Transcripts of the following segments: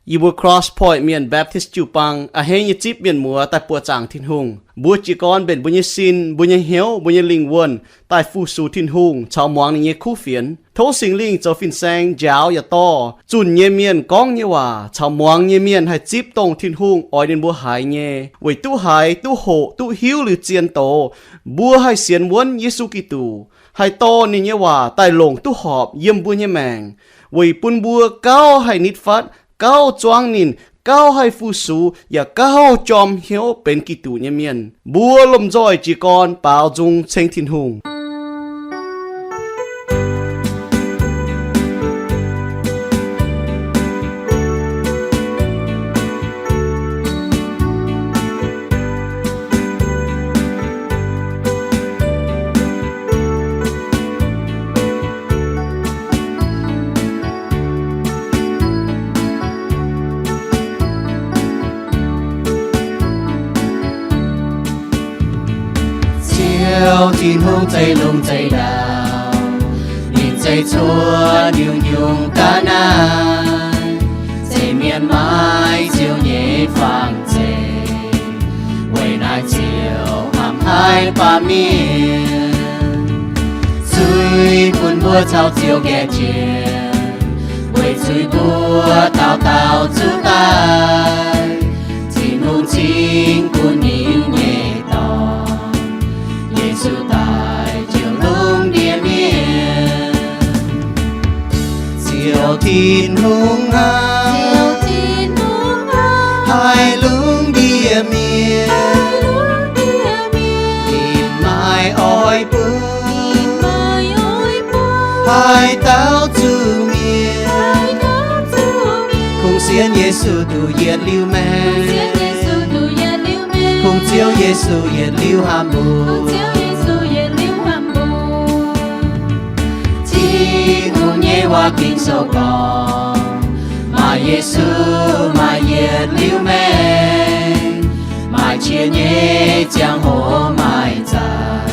Yie mbuo Cross Point Mienh Baptist jiu-baang a'hneiv nyei zipv mienh muoz daaih buoqc zaangc Tin-Hungh. Mbuo jiez gorn mbenc mbuo nyei sin, mbuo nyei hnyouv, mbuo nyei lingh wuonh daaih fu-sux Tin-Hungh caux muangx ninh nyei kuv fienx. Tov Singx Lingh zoux fin-saeng njaaux yaac dorh zunh nyei mienh gorngv nyei waac caux muangx nyei mienh haih zipv dongh Tin-Hungh oix ninh mbuo haiz nyei, weic duqv haiz, duqv hoqc, duqv hiuv liuz zien doz, mbuo haih sienx wuonv Yesu Giduc, haih dorh ninh nyei waac daaih longc duqv horpc yiem mbuo nyei maengc, weic bun mbuo gauh haih nitv fatv, gauh zuangv ninh, gauh haih fu-sux, yaac gauh jorm hnyouv benx Giduc nyei mienh. Mbuo lomh nzoih jiez gorn baaux nzung ceng Tin-Hungh. Ziouv Tin-Hungh zeiv-lungh zeiv-ndau, ninh zeiv cuotv nyungc-nyungc ga'naaiv, zeiv mienh maiv ziouc nyei fangx zeiv. Weic naaiv Ziouv hnamv haic baamh mienh, zuiz bun mbuo caux Ziouv nqaeqv jiex, weic zuiz mbuo dauh dauh zuqc daic. Tin-Hungh cingx bun ninh nyei Dorn, Yesu, daaih njoux lungh ndiev mienh. Ziouv Tin-Hungh hnamv haic lungh ndiev mienh, ninh maiv oix bun haaix dauh zuqc mietc. Kungx sienx Yesu duqv yietc liuz maengc, kungx Ziouv Yesu yietc liuz hnamv mbuo. Tin-Hungh nyei waac Ging-Sou gorngv, maaih Yesu maaih yietc liuz maengc, maaih qiex nyei ziangh hoc maaih zaih,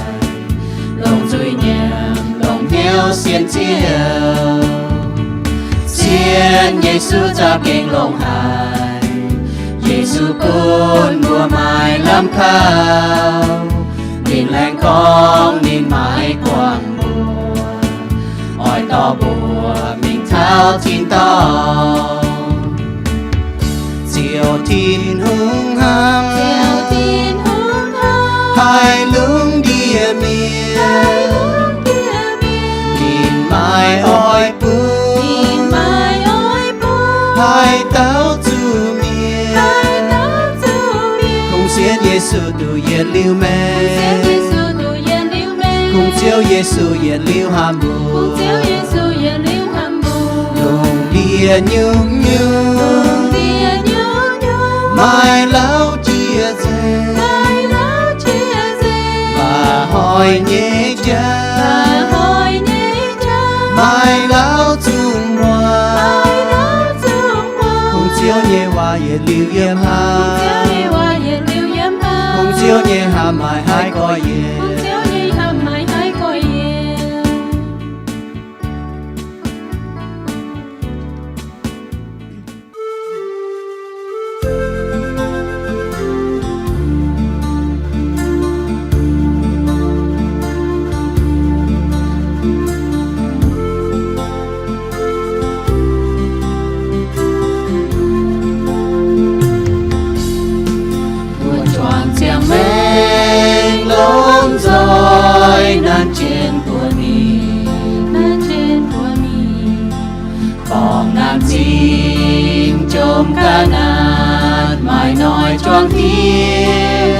longc zuiz nyiemc longc hnyouv sienx Ziouv. Sienx Yesu za'gengh longx haic. Yesu bun mbuo maaih lamh kaux. Ninh laengz gorngv ninh maiv buangh mbuo, oix dorh mbuo mingh taux tin-dorngh. Ziouv Tin-Hungh hnamv haic lungh ndiev mienh, ninh maiv oix bun haaix dauh zuqc mietc. Kungx sienx Yesu duqv yietc liuz maengc, kungx Ziouv Yesu yietc liuz hnamv mbuo. Lungh ndiev nyungc-nyungc maaih lauh jiex nzengc, mba'hnoi nyei jauv maaih lauh zungv muoz. Kungx Ziouv nyei waac yietc liuz yiem hnamv, kungx Ziouv nyei hnamv maaih haiv gorx yienx. Mbuo juangc ziangh maengx lomh nzoih nanv jienv buoz-mingh, nanv jienv buoz-mingh, borngz nanv zingh jomc ga'naaiv maaih noic juangc diev.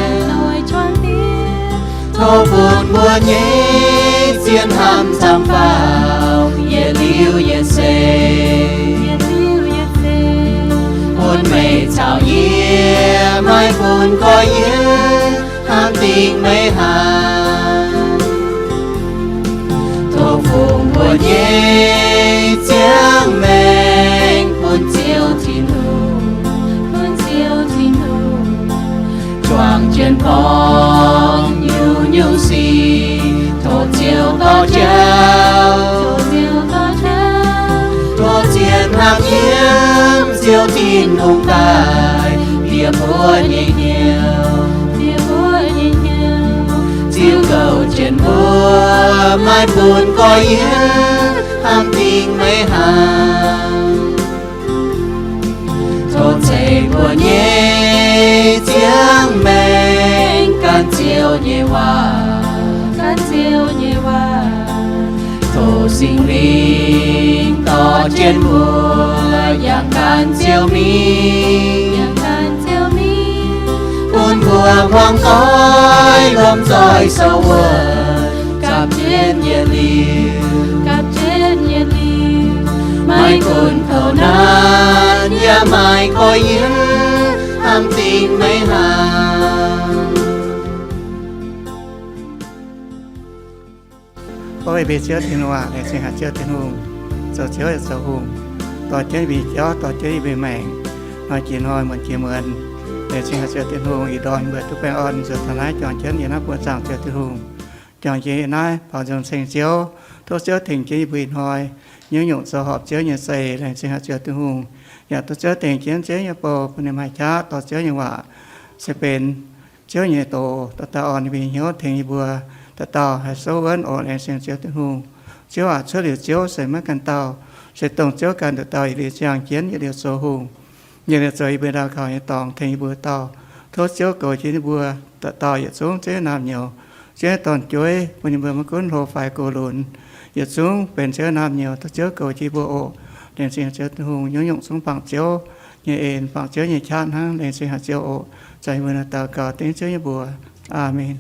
Tov bun mbuo nyei zien hnamv camv faaux yietc liuz yietc seix. Bun meih caux yie, maiv bun gorx-youz, hnamv dingc meih haic. Tov fungx mbuo nyei ziangh maengc bun Ziouv Tin-Hungh, bun Ziouv Tin-Hungh. Juangc jienv borngz nyungc-nyungc sic, tov Ziouv dorh jauv, tov Ziouv dorh jauv, tov zien hnamv yiem Ziouv Tin-Hungh daaih bieqc mbuo nyei hnyouv, bieqc mbuo nyei hnyouv, ziux goux jienv mbuo, maiv bun gorx-youz hnamv dingc maiv haangh. Tov ceix mbuo nyei ziangh maengc gan Ziouv nyei waac, gan Ziouv nyei waac. Tov Singx Lingh dorh jienv mbuo yangh gan Ziouv mingh, yangh gan Ziouv mingh, bun mbuo hmuangv doic lomh nzoih sou wuov, gapv jienv yietc liuz, gapv jienv yietc liuz, maiv gunv kouv naanc yaac maaih gorx-youz hnamv dingc maiv haangh. Ov, yie mbuo Ziouv Tin-Hungh aac, laengz zingh haic Ziouv Tin-Hungh, zoux Ziouv yaac zoux hungh, dorh jienv yie mbuo nyei jauv, dorh jienv yie mbuo nyei maengc, hnoi jiex hnoi, muonz jiex muonz. Laengz zingh haic Ziouv Tin-Hungh, ih ndorm yie mbuo duqv baengh orn nzuonx taux naaiv, juangc jienv yie naaiv buoqc zaangc Ziouv Tin-Hungh, juangc jienv yie naaiv baaux nzung ceng Ziouv. Tov Ziouv tengx jienv yie mbuo ih hnoi nyungc-nyungc zoux horpc Ziouv nyei zeih. Laengz zingh haic Ziouv Tin-Hungh, yaac tov Ziouv tengx jienv Ziouv nyei bou bun ninh maaih qaqv dorh Ziouv nyei waac se benx Ziouv nyei doz, dauh dauh orn ninh mbuo nyei hnyouv tengx yie mbuo dauh dauh haih souv wuonv oc. Laengz zingh Ziouv Tin-Hungh. Ziouv aac, cuotv liuz Ziouv se maiv ganh dauh, se dongh Ziouv ganh nduqc dauh yietc liuz ziangh jienv, yietc liuz zoux hungh, yietc liuz zoux yie mbuo ndau kaux nyei dorngx tengx yie mbuo dauh. Tov Ziouv goux jienv yie mbuo dauh dauh yietc zungv Ziouv nyei naamh nyouz, Ziouv nyei dorn-jueiv, bun yie mbuo maiv gunv hlo faix gox lunx, yietc zungv benx Ziouv nyei naamh nyouz. Tov Ziouv goux jienv yie mbuo oc. Laengz zingh Ziouv Tin-Hungh, nyungc-nyungc zungv bangc Ziouv nyei en, bangc Ziouv nyei qaqv hnangv. Laengz zingh haic Ziouv oc. Zangc yie mbuo naaiv daux gaux dengv Ziouv nyei mbuox. Aamen.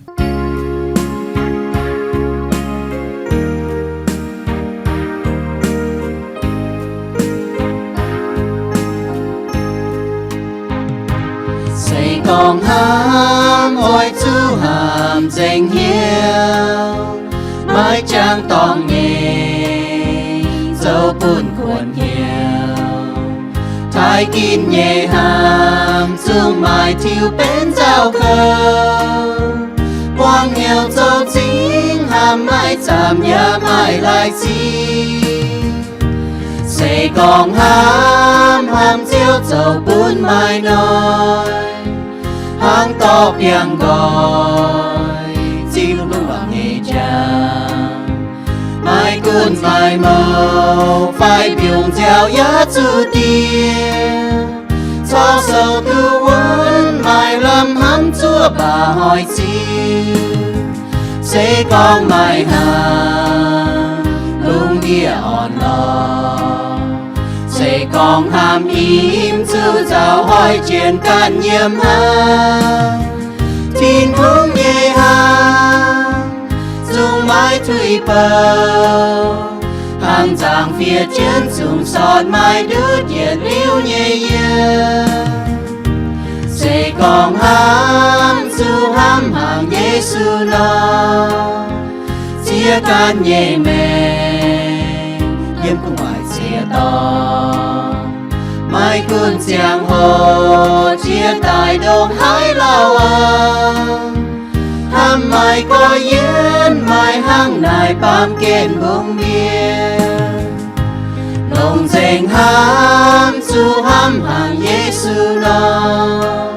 Se gorngv hnamv oix zuqc hnamv nzengc hnyouv, maiv jangx dorngx nyei zoux bun kuonx hnyouv. Taaih ginv nyei hnamv zungv maaih tiux benx nzauh kouv, buangh hnyouv zoux zingv hnamv maiv zaamc yaac maiv laih zingh. Se gorngv hnamv, hnamv Ziouv zoux bun maaih noic, hnangv dorh biangh nqoi ziux luoqc nyei jangx. Maiv gunv maaih mouc fai mbiungc nziaaux yaac zuqc diex, corc sou duqv wuonv maaih lamh hnamv zuoqv baac hoic ziux. Se gorngv maaih hnamv, lungh ndiev orn-lorqc. Se gorngv hnamv im zuqc nzauh hoic jienv ganh nyiemc hnangv. Tin-Hungh nyei hnamv zungv maiv tuix bouh, hnangv nzangc fiev jienv zungv sortv maiv ndutv yietc liuz nyei yiem. Se gorngv hnamv zuqc hnamv hnaangx Yesu nor, ziex ganh nyei maengc yiem gu'nguaaic ziex dorngx, maiv gunv ziangh hoc jiex daaih ndongc haaix lauh aqv. Hnamv maaih gorx-youz maaih hnangv naaic baamh gen mbungh mienh, longc nzengc hnamv zuqc hnamv hnaangx Yesu nor,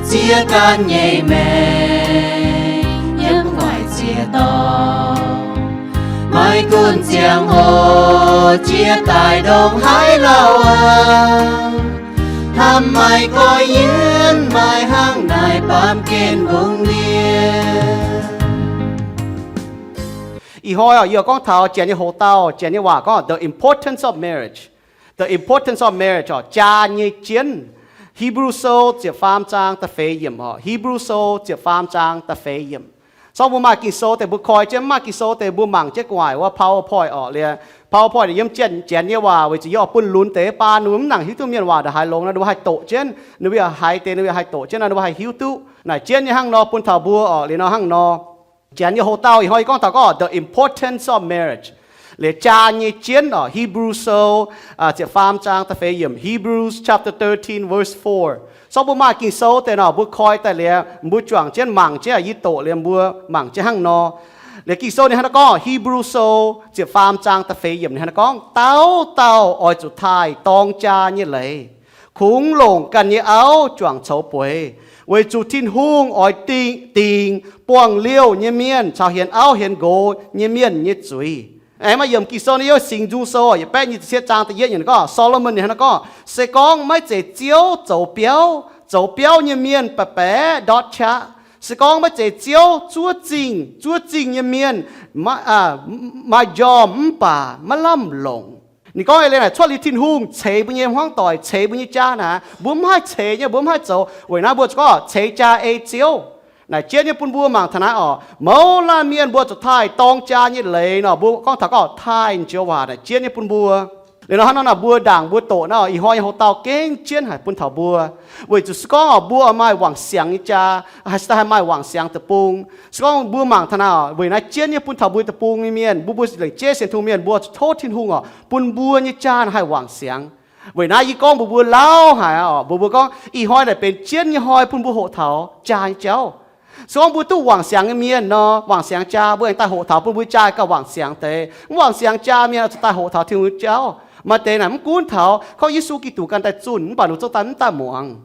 ziex ganh nyei maengc yiem gu'nguaaic ziex dorngx, maiv gunv ziangh hoc jiex daaih ndongc haaix lauh aqv. Hnamv maaih gorx-youz maaih hnangv naaic baamh gen mbungh mienh. Ih hnoi oc, yie gorngv taux janx nyei hoc-dauh, janx nyei waac gorngv the importance of marriage. The importance of marriage oc, jaa nyei jienv. Hebrew Sou ziepc faam zaang da'feix yiemc oc. Hebrew Sou ziepc faam zaang da'feix yiemc. Sorng mbuo maaih Ging-Sou deix mbuo koi jienv, mv maaih Ging-Sou deix mbuo mangc jienv gu'nguaaic wuov PowerPoint oc. Liuz PowerPoint yiem janx nyei waac weic zuqc yie oix bun lunx deix baan ninh mbuo mv nangc hiuv duqv mienh waac ndongc haaix longx nor, ninh mbuo haih doqc jienv, ninh mbuo yaac haiz deix, ninh mbuo yaac haiz doqc jienv nor, ninh mbuo haih hiuv duqv naaic jienv nyei hnangv nor bun taux mbuo oc. Liuz nor hnangv nor, janx nyei hoc-dauh ih hnoi yie gorngv taux gorngv the importance of marriage. Liuz jaa nyei jienv oc, Hebrew Sou ziepc faam zaang da'feix yiemc, Hebrews chapter thirteen verse four. Sorng mbuo maaih Ging-Sou deix nor, mbuo koi daaih liuz mbuo juangc jienv mangc jienv, yie doqc liuz mbuo mangc jienv hnangv nor. Liuz Ging-Sou ninh hnangv naaiv gorngv, Hebrew Sou ziepc faam zaang da'feix yiemc ninh hnangv naaiv gorngv, dauh dauh oix zuqc taaih dorng jaa nyei leiz, kungx longc ganh nyei auv juangc coux bueix, weic zuqc Tin-Hungh oix dingc, dingc buangh liouh nyei mienh caux hienx auv hienx nqox nyei mienh nyei zuiz. Aengx maaih yiemc Ging-Sou naaiv, Singx Nzung Sou yietc baeqv nyei ziepc cietv zaang da'yietv nyungc gorngv, Solomon ninh hnangv naaiv gorngv, se gorngv maiv zeiz Ziouv zoux biauv, zoux biauv nyei mienh ba'baeqc ndortv qaqv. Se gorngv maiv zeiz Ziouv zuov zingh, zuov zingh nyei mienh, maaih, maaih njormh mv baac maiv lamh longc. Ninh gorngv eix leiz naaic, cuotv liuz Tin-Hungh ceix mbuo nyei hmuangv doic, ceix mbuo nyei jaa naaic, mbuo mv haih ceix nyei, mbuo mv haih zoux. Weic naaiv mbuo zuqc gorngv ceix jaa ei Ziouv. Naaic jienv nyei bun mbuo mangc taux naaiv oc. Mouz laanh mienh mbuo zuqc taaih dorng jaa nyei leiz nor, mbuo gorngv taux gorngv taaih joux waac naaic jienv nyei bun mbuo. Liuz nor hnangv nor naaic mbuo ndaangc mbuo doqc naaiv oc, ih hnoi nyei houx-dauh gengh jienv haic bun taux mbuo. Weic zuqc se gorngv oc mbuo maaih wangc siangx nyei jaa, haaix dauh haih maaih wangc siangx deic-bung. Se gorngv mbuo mangc taux naaiv oc, weic naaiv jienv nyei bun taux mbuo deic-bung nyei mienh, mbuo, mbuo lengc jeiv sienx Tin-Hungh mienh, mbuo zuqc tov Tin-Hungh oc, bun mbuo nyei jaa naaic haih wangc siangx. Weic naaiv yie gorngv mbuox mbuo lauh haic oc, mbuox mbuo gorngv ih hnoi naaic benx jienv nyei hnoi bun mbuo hoqc taux jaa nyei jauv. Se gorngv mbuo duqv wangc siangx nyei mienh nor, wangc siangx jaa, mbuo aengx daaih hoqc taux bun mbuo jaa gauh wangc siangx deix. Mv wangc siangx jaa mienh oix zuqc daaih hoqc taux Tin-Hungh jauv. Maaih deix naaic mv gunv taux gorngv Yesu Giduc ganh daaih zunh mv baac ninh zoux daaih mv daaih muangx.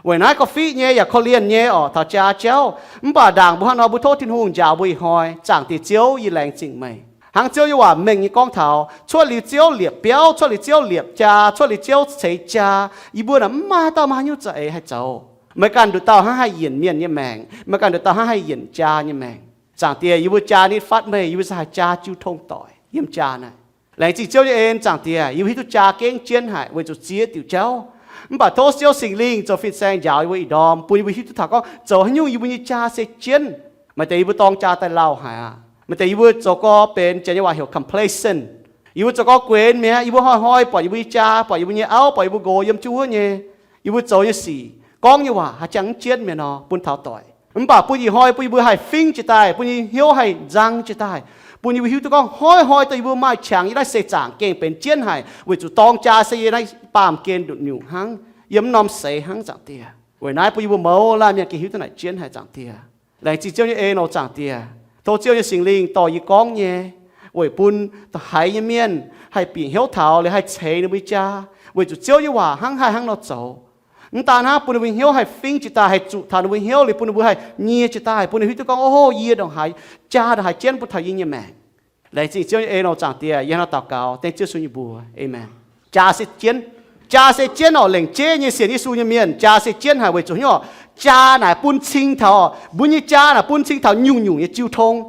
Weic naaiv gorngv fiqv nyei yaac korv-lienh nyei oc taux jaa jauv, mv baac ndaangc mbuo hnangv nor mbuo tov Tin-Hungh njaaux mbuo ih hnoi, Zaangc Diex Ziouv, yie laengz zingh meih. Hnangv Ziouv nyei waac mengh nyei gorngv taux, cuotv liuz Ziouv liepc biauv, cuotv liuz Ziouv liepc jaa, cuotv liuz Ziouv ceix jaa, yie mbuo naaic mv maaih haaix dauh maaih haaix nyungc za'eix haih zoux. Meih ganh nduqc dauh hnangv haih yienc mienh nyei maengc, meih ganh nduqc dauh hnangv haih yienc jaa nyei maengc. Zaangc Diex, yie mbuo jaa nitv fatv meih, yie mbuo se haih jaa jiu tong doic yiem jaa naaic. Laengz zingh Ziouv nyei en, Zaangc Diex, yie mbuo hiuv duqv jaa gengh jienv haic weic zuqc ziex diuc jauv. Mv baac tov Ziouv Singx Lingh zoux fin-saeng njaaux yie mbuo ih ndorm, bun yie mbuo hiuv duqv taux gorngv zoux haaix nyungc yie mbuo nyei jaa se jienv. Maaih deix yie mbuo dorng jaa daaih lauh haic aqv. Maaih deix yie mbuo zoux gorx benx janx nyei waac heuc complacent. Yie mbuo zoux gorx guenx mi'aqv. Yie mbuo hnoi-hnoi buatc yie mbuo nyei jaa, buatc yie mbuo nyei auv, buatc yie mbuo nqox yiem jienv wuov nyei, yie mbuo zoux nyei sic, gorngv nyei waac haaix jangx mv jienv mi'aqv nor, bun taux doic. Mv baac bun ih hnoi bun yie mbuo haih fingv jiez daaih, bun yie hnyouv haih nzang jiez daaih, bun yie mbuo hiuv duqv gorngv hnoi-hnoi dongh yie mbuo maaih qangx yiem naaiv seix zaangc gengh benx jienv haic, weic zuqc dorng jaa se yiem naaiv baamh gen nduqc nyungc hnangv, yiem norm seix hnangv, Zaangc Diex. Weic naaiv bun yie mbuo mouz laanh mienh gengh hiuv duqv naaic jienv haic, Zaangc Diex. Laengz zingh Ziouv nyei en oc, Zaangc Diex. Tov Ziouv nyei Singx Lingh dorh yie gorngv nyei, weic bun haiz nyei mienh haih bieqc hnyouv taux liuz haih ceix ninh mbuo nyei jaa, weic zuqc Ziouv nyei waac hnangv haih hnangv nor zoux. Mv daan hnangv, bun ninh mbuo hnyouv haih fingv jiez daaih, haih zuqc taux ninh mbuo hnyouv liuz, bun ninh mbuo haih nyie jiez daaih, bun ninh hiuv duqv gorngv, o, yie ndongc haaix, jaa ndongc haaix jienv bun taux yie nyei maengc. Laengz zingh Ziouv nyei en oc, Zaangc Diex. Yie hnangv naaiv daux gaux dengv Ziouv Yesu nyei mbuox, aamen. Jaa se jienv, jaa se jienv oc. Lengc jeiv nyei sienx Yesu nyei mienh, jaa se jienv haic weic zuqc hnyouv oc, jaa naaic bun cing taux oc, mbuo nyei jaa naaic bun cing taux nyungc-nyungc nyei jiu tong.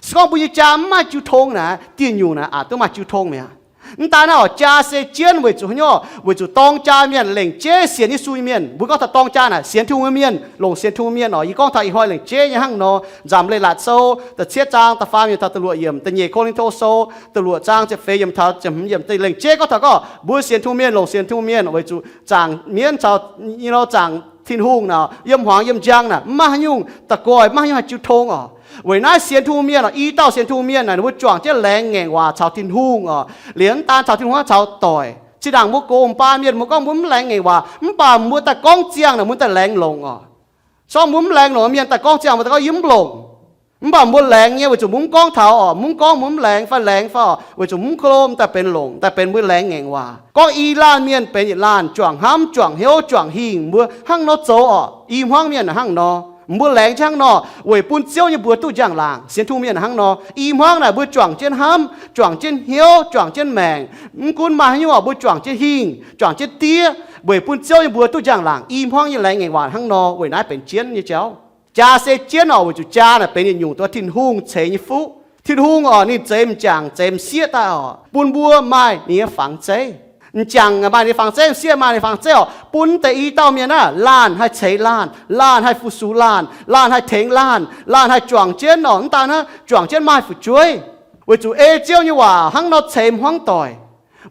Se gorngv mbuo nyei jaa mv maaih jiu tong naaic, dieh nyungc naaic aqc duqv maaih jiu tong mi'aqv. Mv daan naaiv oc, jaa se jienv weic zuqc hnyouv oc, weic zuqc dorng jaa mienh, lengc jeiv sienx Yesu nyei mienh. Mbuo gorngv taux dorng jaa naaic sienx Tin-Hungh nyei mienh, longc sienx Tin-Hungh mienh oc. Yie gorngv taux ih hnoi lengc jeiv nyei hnangv nor, Nzamc Leiz-Latc Sou da'cietv zaang da'faam yiemc taux da'luoqc yiemc, da'nyeic Ko^lin^to Sou da'luoqc zaang ziepc feix yiemc taux ziepc hmz yiemc, lengc jeiv gorngv taux gorngv mbuo sienx Tin-Hungh mienh, longc sienx Tin-Hungh mienh weic zuqc zaangc mienv caux, you know, zaangc Tin-Hungh naaic, yiem hmuangx yiem njang naaic, mv maaih haaix nyungc da'goih, mv maaih haaix nyungc haih jiu tong oc. Weic naaiv sienx Tin-Hungh mienh oc, i dauh sienx Tin-Hungh mienh naaic, ninh mbuo juangc jienv laengz ngaengc waac caux Tin-Hungh oc. Liuz mv daan caux Tin-Hungh hnangv, caux doic. Zinh ndaangc mbuo gox mv baan mienh, mbuo gorngv mbuo mv laengz ngaengc waac, mv baac mbuo daaih gorngv ziangh naaic, mbuo daaih laengz longc oc. Se gorngv mbuo mv laengz longc, mienh daaih gorngv ziangh, mbuo daaih gorngv yie mv longc. Mv baac mbuo laengz nyei, weic zuqc mbuo mv gorngv taux oc, mbuo mv gorngv, mbuo mv laengz fai laengz fai oc, weic zuqc mv ko lo daaih benx longc, daaih benx mbuo laengz ngaengc waac. Gorngv i laanh mienh benx yietc laanh, juangc hnamv, juangc hnyouv, juangc hingh, mbuo hnangv nor zoux oc. I hmuangv mienh hnangv nor, mbuo laengz jienv hnangv nor, weic bun Ziouv nyei mbuox duqv njang-laangc. Sienx Tin-Hungh mienh hnangv nor, i hmuangv naaic mbuo juangc jienv hnamv, juangc jienv hnyouv, juangc jienv maengc. Mv gunv maaih haaix nyungc oc, mbuo juangc jienv hingh, juangc jienv diev, weic bun Ziouv nyei mbuox duqv njang-laangc. I hmuangv nyei laengz ngaengc waac hnangv nor, weic naaiv benx jienv nyei jauv. Jaa se jienv oc, weic zuqc jaa naaic benx yietc nyungc duqv Tin-Hungh ceix nyei fuqv. Tin-Hungh oc, ninh zeix m'jangc zeix m'sieqv daaih oc, bun mbuo maaih ninh nyei fangx zeiv. M'jangc maaih ninh fangx zeiv, m'sieqv maaih ninh fangx zeiv oc, bun deix i dauh mienh aah, laanh haih ceix laanh, laanh haih fu-sux laanh, laanh haih tengx laanh, laanh haih juangc jienv oc. Mv daan hnangv, juangc jienv maaih fu'jueiv. Weic zuqc ei Ziouv nyei waac hnangv nor ceix hmuangv doic.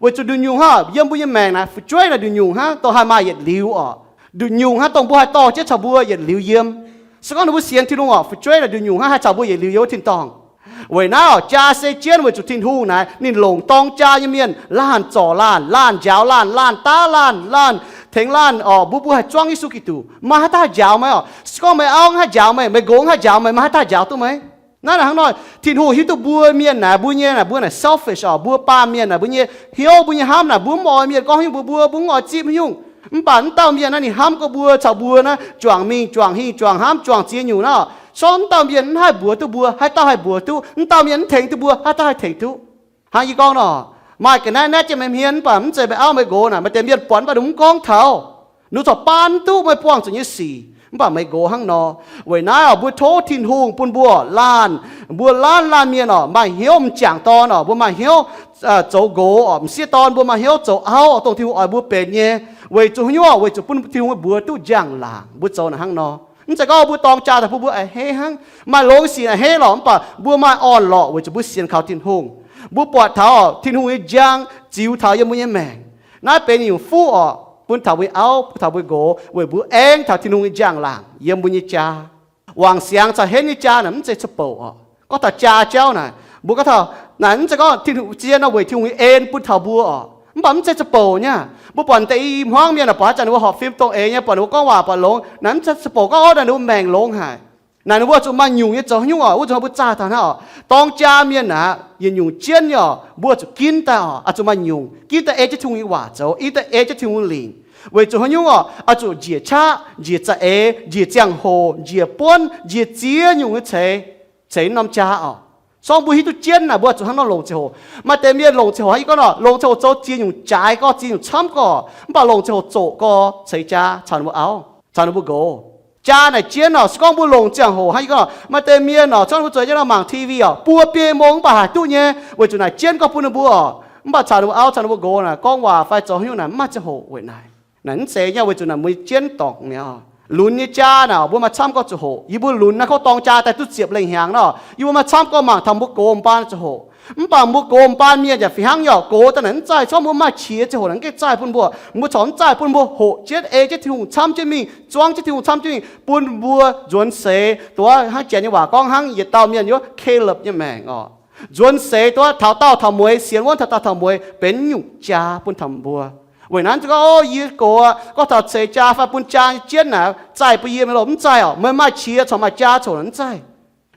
Weic zuqc nduqc nyungc hnangv yiem mbuo nyei maengc naaic, fu'jueiv naaic nduqc nyungc hnangv dongh haih maaih yietc liuz oc. Nduqc nyungc hnangv dongh mbuo haih dorh jienv caux mbuo yietc liuz yiem. Se gorngv ninh mbuo sienx Tin-Hungh oc, fu'jueiv naaic nduqc nyungc hnangv haih caux mbuo yietc liuz yiem wuov tin-dorngh. Weic naaiv oc, jaa se jienv weic zuqc Tin-Hungh naaic ninh longc dorng jaa nyei mienh, laanh zorc laanh, laanh njaaux laanh, laanh daav laanh, laanh tengx laanh oc. Mbuo, mbuo haih zuangv Yesu Giduc, maaih haaix dauh haih njaaux meih oc? Se gorngv meih auv haih njaaux meih, meih nqox haih njaaux meih, maaih haaix dauh haih njaaux duqv meih? Naaiv naaic hnangv nor, Tin-Hungh hiuv duqv mbuo mienh naaic, mbuo nyei naaic, mbuo naaic selfish oc, mbuo baamh mienh naaic, mbuo nyei hnyouv, mbuo nyei hnamv naaic, mbuo mv oix mienh gorngv haaix nyungc mbuox mbuo, mbuo mv oix zipv haaix nyungc. Mv baac wuov dauh mienh naaiv ninh hnamv gorngv mbuo caux mbuo naaiv juangc mingh juangc hingh juangc hnamv juangc ziex nyungc nor, sorng wuov dauh mienh mv haih mbuox duqv mbuo, haaix dauh haih mbuox duqv? Wuov dauh mienh mv tengx duqv mbuo, haaix dauh haih tengx duqv? Hnangv yie gorngv nor, maaih ga'naaiv naetv jienv meih hmien mv baac mv zeiz meih auv meih nqox naaic, maaih deix mienh buatc mv baac ninh mv gorngv taux. Ninh corc baan duqv meih buangh zuqc nyei sic, mv baac meih nqox hnangv nor. Weic naaiv oc, mbuo tov Tin-Hungh bun mbuo laanh, mbuo laanh laanh mienh oc, maaih hnyouv m'jangc dorn oc, mbuo maaih hnyouv zoux nqox oc, m'sieqv dorn mbuo maaih hnyouv zoux auv oc, dongh Tin-Hungh oix mbuo benx nyei. Weic zuqc haaix nyungc? Weic zuqc bun Tin-Hungh mbuox duqv njang-laangc mbuo zoux naaic hnangv nor. Mv zeiz gorngv mbuo dorng jaa daaih bun mbuo a'hneiv hnangv, maaih longx sic a'hneiv lorqc, mv baac mbuo maaih orn-lorqc weic zuqc mbuo sienx kaux Tin-Hungh. Mbuo buatc taux Tin-Hungh nyei njang ziux taux yiem mbuo nyei maengc. Naaiv benx nyungc fuqv oc, bun taux mbuo nyei auv, bun taux mbuo nqox, weic mbuo aengx taux Tin-Hungh nyei njang-laangc yiem mbuo nyei jaa. Wangc siangx caux henv nyei jaa naaic mv zeiz za'bouc oc. Gorngv taux jaa jauv naaic, mbuo gorngv taux naaic mv zeiz gorngv Tin-Hungh zien nor weic Tin-Hungh nyei en bun taux mbuo oc, mv baac mv zeiz za'bouc nyei. Mbuo buatc deix i hmuangv mienh naaic, buatc haaix zanc ninh mbuo horpc fim dongh eix nyei, buatc ninh mbuo gorngv waac buatc longx, naaic mv zeiz za'bouc gorngv orv naaic ninh mbuo maengc longx haic. Naaic ninh mbuo zuqc maaih nyungc nyei zoux haaix nyungc oc, wuov zuqc mbuo zaah taux naaiv oc. Dorng jaa mienh naaic yietc nyungc jienv nyei oc, mbuo zuqc ginv daaih oc, oix zuqc maaih nyungc ginv daaih ei jienv Tin-Hungh nyei waac zoux, ginv daaih ei jienv Tin-Hungh lingc. Weic zuqc haaix nyungc oc, oix zuqc njiec qaqv, njiec za'eix, njiec ziangh hoc, njiec buonv, njiec ziex nyungc nyei ceix, ceix norm jaa oc. Sorng mbuo hiuv duqv jienv naaic, mbuo zuqc hnangv nor longc ziangh hoc. Maaih deix mienh longc ziangh hoc hnangv yie gorngv nor, longc ziangh hoc zoux ziex nyungc jaaix gorx, ziex nyungc camv gorx, mv baac longc ziangh hoc zoqc gorx ceix jaa caux ninh mbuo auv, caux ninh mbuo nqox. Jaa naaic jienv oc, se gorngv mbuo longc ziangh hoc hnangv yie gorngv, maaih deix mienh oc, zorngv mbuo zueiz jienv nor mangc T V oc, buo biei mong mv baac haiz duqv nyei, weic zuqc naaic jienv gorngv bun ninh mbuo oc, mv baac caux ninh mbuo auv caux ninh mbuo nqox naaic gorngv waac fai zoux haaix nyungc naaic mv maaih ziangh hoc weic naaic. Naaic mv zeiz nyei, weic zuqc naaic mbuo jienv dorngc mi'aqv. Lunx nyei jaa naaic mbuo maaih camv gorx zuqc hoqc. Yie mbuo lunx naaiv kov dorng jaa daaih duqv ziepc lengh hnyangx nor, yie mbuo maaih camv gorx mangc taux mbuo gox m'baan zuqc hoqc. Mv baac mbuo gox m'baan mienh yaac fih hnangv nyei oc, gox daaih naaic mv zaih, corc mbuo maaih qiex ziangh hoc naaic mv gaengh zaih bun mbuo. Mbuo corc mv zaih bun mbuo hoqc jienv, ei jienv Tin-Hungh camv jienv mingh, zuangv jienv Tin-Hungh camv jienv mingh, bun mbuo nzuonx seix duqv hnangv janx nyei waac gorngv hnangv yietc dauh mienh yiem Caleb nyei maengc oc. Nzuonx seix duqv taux daauh taux mueiz, sienx wuonv taux daauh taux mueiz, benx nyungc jaa bun taux mbuo. Weic naaiv gorngv, o, yie gox gorngv taux ceix jaa fai bun jaa nyei jienv naaic zaih bun yie mingh loh, mv zaih oc. Meih maaih qiex corc maaih jaa corc mv zaih.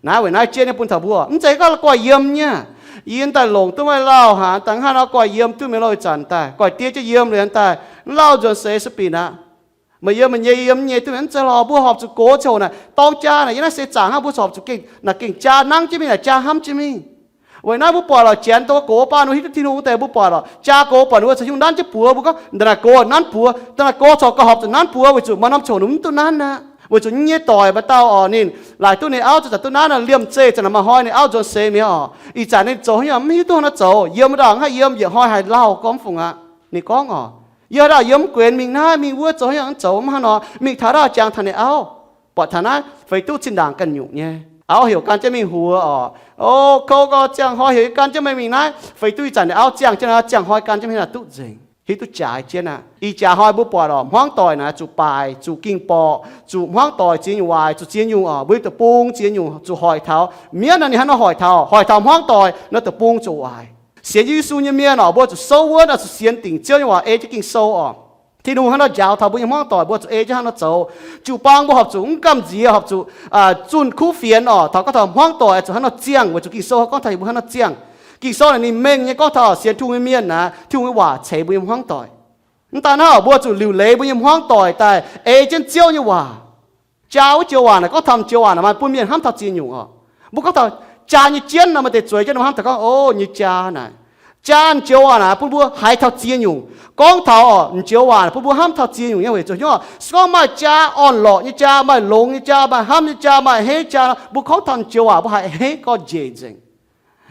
Naaiv weic naaiv jienv nyei bun taux mbuo, mv zeiz gorngv la'guaih yiem nyei. Yie daaih longc duqv meih lauh haic, daaih hnangv nor guaih yiem duqv mingh loh, ih zanc daaih guaih diev jienv yiem liuz daaih, mv lauh nzuonx seix sueih binc aqv. Meih yiem meih nyei, yie yiem nyei duqv mingh, mv zeiz lorqc. Mbuo horpc zuqc gox ziangh hoc naaic dorng jaa naaic, yiem naaiv se zaangc hnangv, mbuo horpc zuqc gengh naaic gengh jaa nangv jienv mingh, naaic jaa hnamv jienv mingh. Weic naaiv mbuo buatc lorqc, janx dongh gox baan wuov hiuv duqv Tin-Hungh deix, mbuo buatc lorqc, jaa gox buatc ninh mbuo caux Tin-Hungh nanv jienv buoz, mbuo gorngv da'naaic gox nanv buoz, da'naaic gox corc gauh horpc zuqc nanv buoz, weic zuqc maaih norm ziangh hoc ninh mv duqv nanv aqv. Weic zuqc nyei doic maaih dauh oc, ninh laaic duqv ninh auv zanc-zanc duqv nanv aqv, liemh zeih zanc naaic maaih hnoi ninh auv nzuonx seix mi'aqv oc. Ih zanc ninh zoux haaix nyungc mv hiuv duqv haaix nor zoux, yiem wuov dauh hnangv yiem, yietc hnoi haiz lauh gorngv mv fungc aqv. Ninh gorngv oc, yie haaix dauh yiem mv guenx mingh naaiv mingh wuov zoux haaix nyungc zoux mv hnangv nor, mingh taux dauh jangx taux ninh auv, buatc taux naaiv feix duqv zinh ndaangc ganh nyungc nyei. Auv heuc gan jienv mingh huox oc. O, kouv gau, ziangh hnoi heuc yie gan jienv meih mingh naaiv, feix duqv ih zanc ninh auv ziangh jienv, ziangh hnoi gan jienv mingh naaic duqv nzengc. Hiuv duqv jaaix jienv aqv. Ih jaax hnoi mbuo buatc oc, hmuangv doic naaic zuqc baaic, zuqc ging borqc, zuqc hmuangv doic ziex nyungc waaic, zuqc ziex nyungc oc, mbuo deic-bung ziex nyungc zuqc hoic taux. Mienv naaic ninh hnangv nor hoic taux, hoic taux hmuangv doic nor deic-bung zuqc waaic. Sienx Yesu nyei mienh oc, mbuo zuqc souv wuonv oc, zuqc sienx dingc Ziouv nyei waac, ei jienv Ging-Sou oc. Tin-Hungh hnangv nor njaaux taux mbuo nyei hmuangv doic, mbuo zuqc ei jienv hnangv nor zoux. Jiu-baang mbuo horpc zuqc mv gamh nziex, horpc zuqc zunh kuv fienx oc, taux gorngv taux hmuangv doic zuqc hnangv nor ziangh, weic zuqc Ging-Sou gorngv taux yie mbuo hnangv nor ziangh. Ging-Sou naaic ninh mengh nyei gorngv taux sienx Tin-Hungh nyei mienh naaic, Tin-Hungh nyei waac ceix mbuo nyei hmuangv doic. Mv daan hnangv, mbuo zuqc liuc leiz mbuo nyei hmuangv doic daaih ei jienv Ziouv nyei waac. Jaa wuov joux waac naaic, gorngv taux joux waac naaic maaih bun mienh hnamv taux ziex nyungc oc. Mbuo gorngv taux jaa nyei jienv nor, maaih deix zueiz jienv hnamv taux gorngv, o, nyei jaa naaic. Jaa joux waac naaic bun mbuo haiz taux ziex nyungc. Gorngv taux oc, joux waac naaic bun mbuo hnamv taux ziex nyungc nyei weic zuqc hnyouv. Se gorngv maaih jaa orn-lorqc nyei jaa, maaih longx nyei jaa, maaih hnamv nyei jaa, maaih a'hneiv jaa, mbuo gorngv taux joux waac mbuo haiz a'hneiv gorngv njiec nzengc.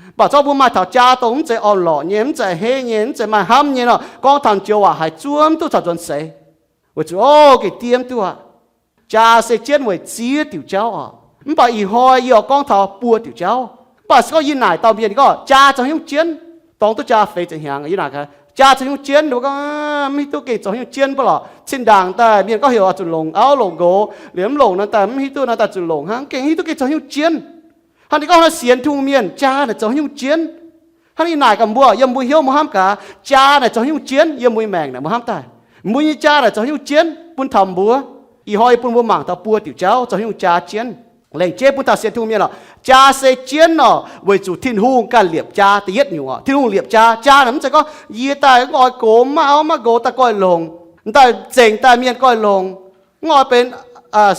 Mv baac zorqv mbuo maaih taux jaa dongh mv zeiz orn-lorqc nyei, mv zeiz a'hneiv nyei, mv zeiz maaih hnamv nyei nor, gorngv taux joux waac haiz zuov mv duqv caux nzuonx seix. Weic zuqc o, gengh diev mv duqv aqv. Jaa se jienv weic ziex diuc jauv oc. Mv baac ih hnoi yie oix gorngv taux buo diuc jauv. Mv baac se gorngv yie naaic dauh mienh gorngv jaa zoux haaix nyungc jienv, dorng duqv jaa feix ziepc hnyangx, yie naaic, jaa zoux haaix nyungc jienv? Ninh mbuo gorngv, mv hiuv duqv gengh zoux haaix nyungc jienv, mv baac lorqc cin-ndaangc daaih mienh gorngv heuc oix zuqc longc auv longc nqox, liemh mv longc nor daaih mv hiuv duqv nor daaih zuqc longc hnangv, gengh mv hiuv duqv gengh zoux haaix nyungc jienv. Hnangv ninh gorngv hnangv sienx Tin-Hungh mienh jaa naaic zoux haaix nyungc jienv. Hnangv ninh naaic gaax mbuo, yiem mbuo hnyouv mbuo hnamv gaax, jaa naaic zoux haaix nyungc jienv yiem mbuo nyei maengc naaic mbuo hnamv daaih. Mbuo nyei jaa naaic zoux haaix nyungc jienv bun taux mbuo. Ih hnoi yie bun mbuo mangc taux buo diuc jauv zoux haaix nyungc jaa jienv. Laengz jeiv bun taux sienx Tin-Hungh mienh oc. Jaa se jienv oc, weic zuqc Tin-Hungh ganh liepc jaa da'yietv nyungc oc. Tin-Hungh liepc jaa. Jaa naaic mv zeiz gorngv yie daaih mv oix gox, mv maaih auv mv maaih nqox daaih goiv longx. M'daaih zengc daaih mienh goiv longx, mv oix benx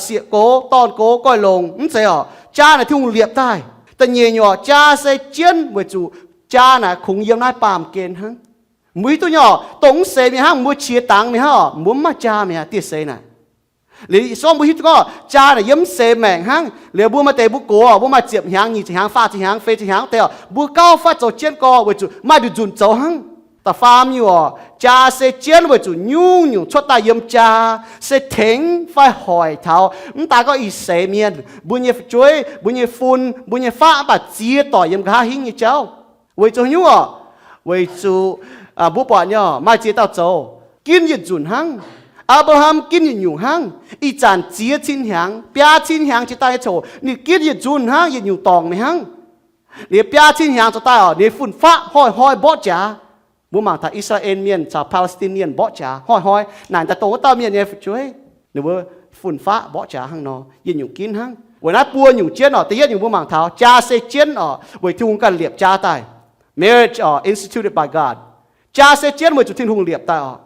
sieqv gox dorn gox goiv longx, mv zeiz orqc. Jaa naaic Tin-Hungh liepc daaih. Da'nyeic nyungc orqc, jaa se jienv weic zuqc jaa naaic kungx yiem naaiv baamh gen hnangv. Mbuo hiuv duqv nyei orqc, dongh mv seix mienh hnangv, mbuo qiex dangx mienh hnangv orqc, mbuo mv maaih jaa mi'aqv, dieh seix naaic. Liuz se gorngv mbuo hiuv duqv gorngv jaa naaic yiem mv seix maengc hnangv. Liuz mbuo maaih deix mbuo gox, mbuo maaih ziepc hnyangx, nyic ziepc hnyangx, faah ziepc hnyangx, feix ziepc hnyangx wuov deix orqc, mbuo gauh fatv zoux jienv gorx weic zuqc maaih nduqc nzunc zoux hnangv. Da'faam nyungc orqc, jaa se jienv weic zuqc nyungc-nyungc cuotv daaih yiem jaa se tengx fai hoic taux mv daaih gorngv ih seix mienh, mbuo nyei fu'jueiv, mbuo nyei fun, mbuo nyei faqv, mv baac ziex doic yiem nqa'haav hingv nyei jauv. Weic zuqc haaix nyungc orqc? Weic zuqc mbuo buatc nyei orqc, maaih ziex dauh zoux ginv yietc nzunc hnangv. Apc^laa^ham ginv yietc nyungc hnangv. Ih zanc ziex cin hnyangx, biaa cin hnyangx jiex daaih nyei coc ninh ginv yietc nzunc hnangv, yietc nyungc dorngc mingh hnangv. Liuz biaa cin hnyangx zoux daaih orqc, ninh fun-faqv hnoi-hnoi mborqv jaax. Mbuo mangc taux I^saa^laa^en Mienh caux Paalaisi^tin Mienh mborqv jaax hnoi-hnoi, naaic daaih dongh wuov dauh mienh nyei fu'jueiv. Ninh mbuo fun-faqv mborqv jaax hnangv nor, yietc nyungc ginv hnangv. Weic naaiv buo nyungc jienv orqc, da'yietv nyungc mbuo mangc taux jaa se jienv orqc, weic Tin-Hungh ganh liepc jaa daaih. Marriage orqc, instituted by God. Jaa se jienv weic zuqc Tin-Hungh liepc daaih orqc.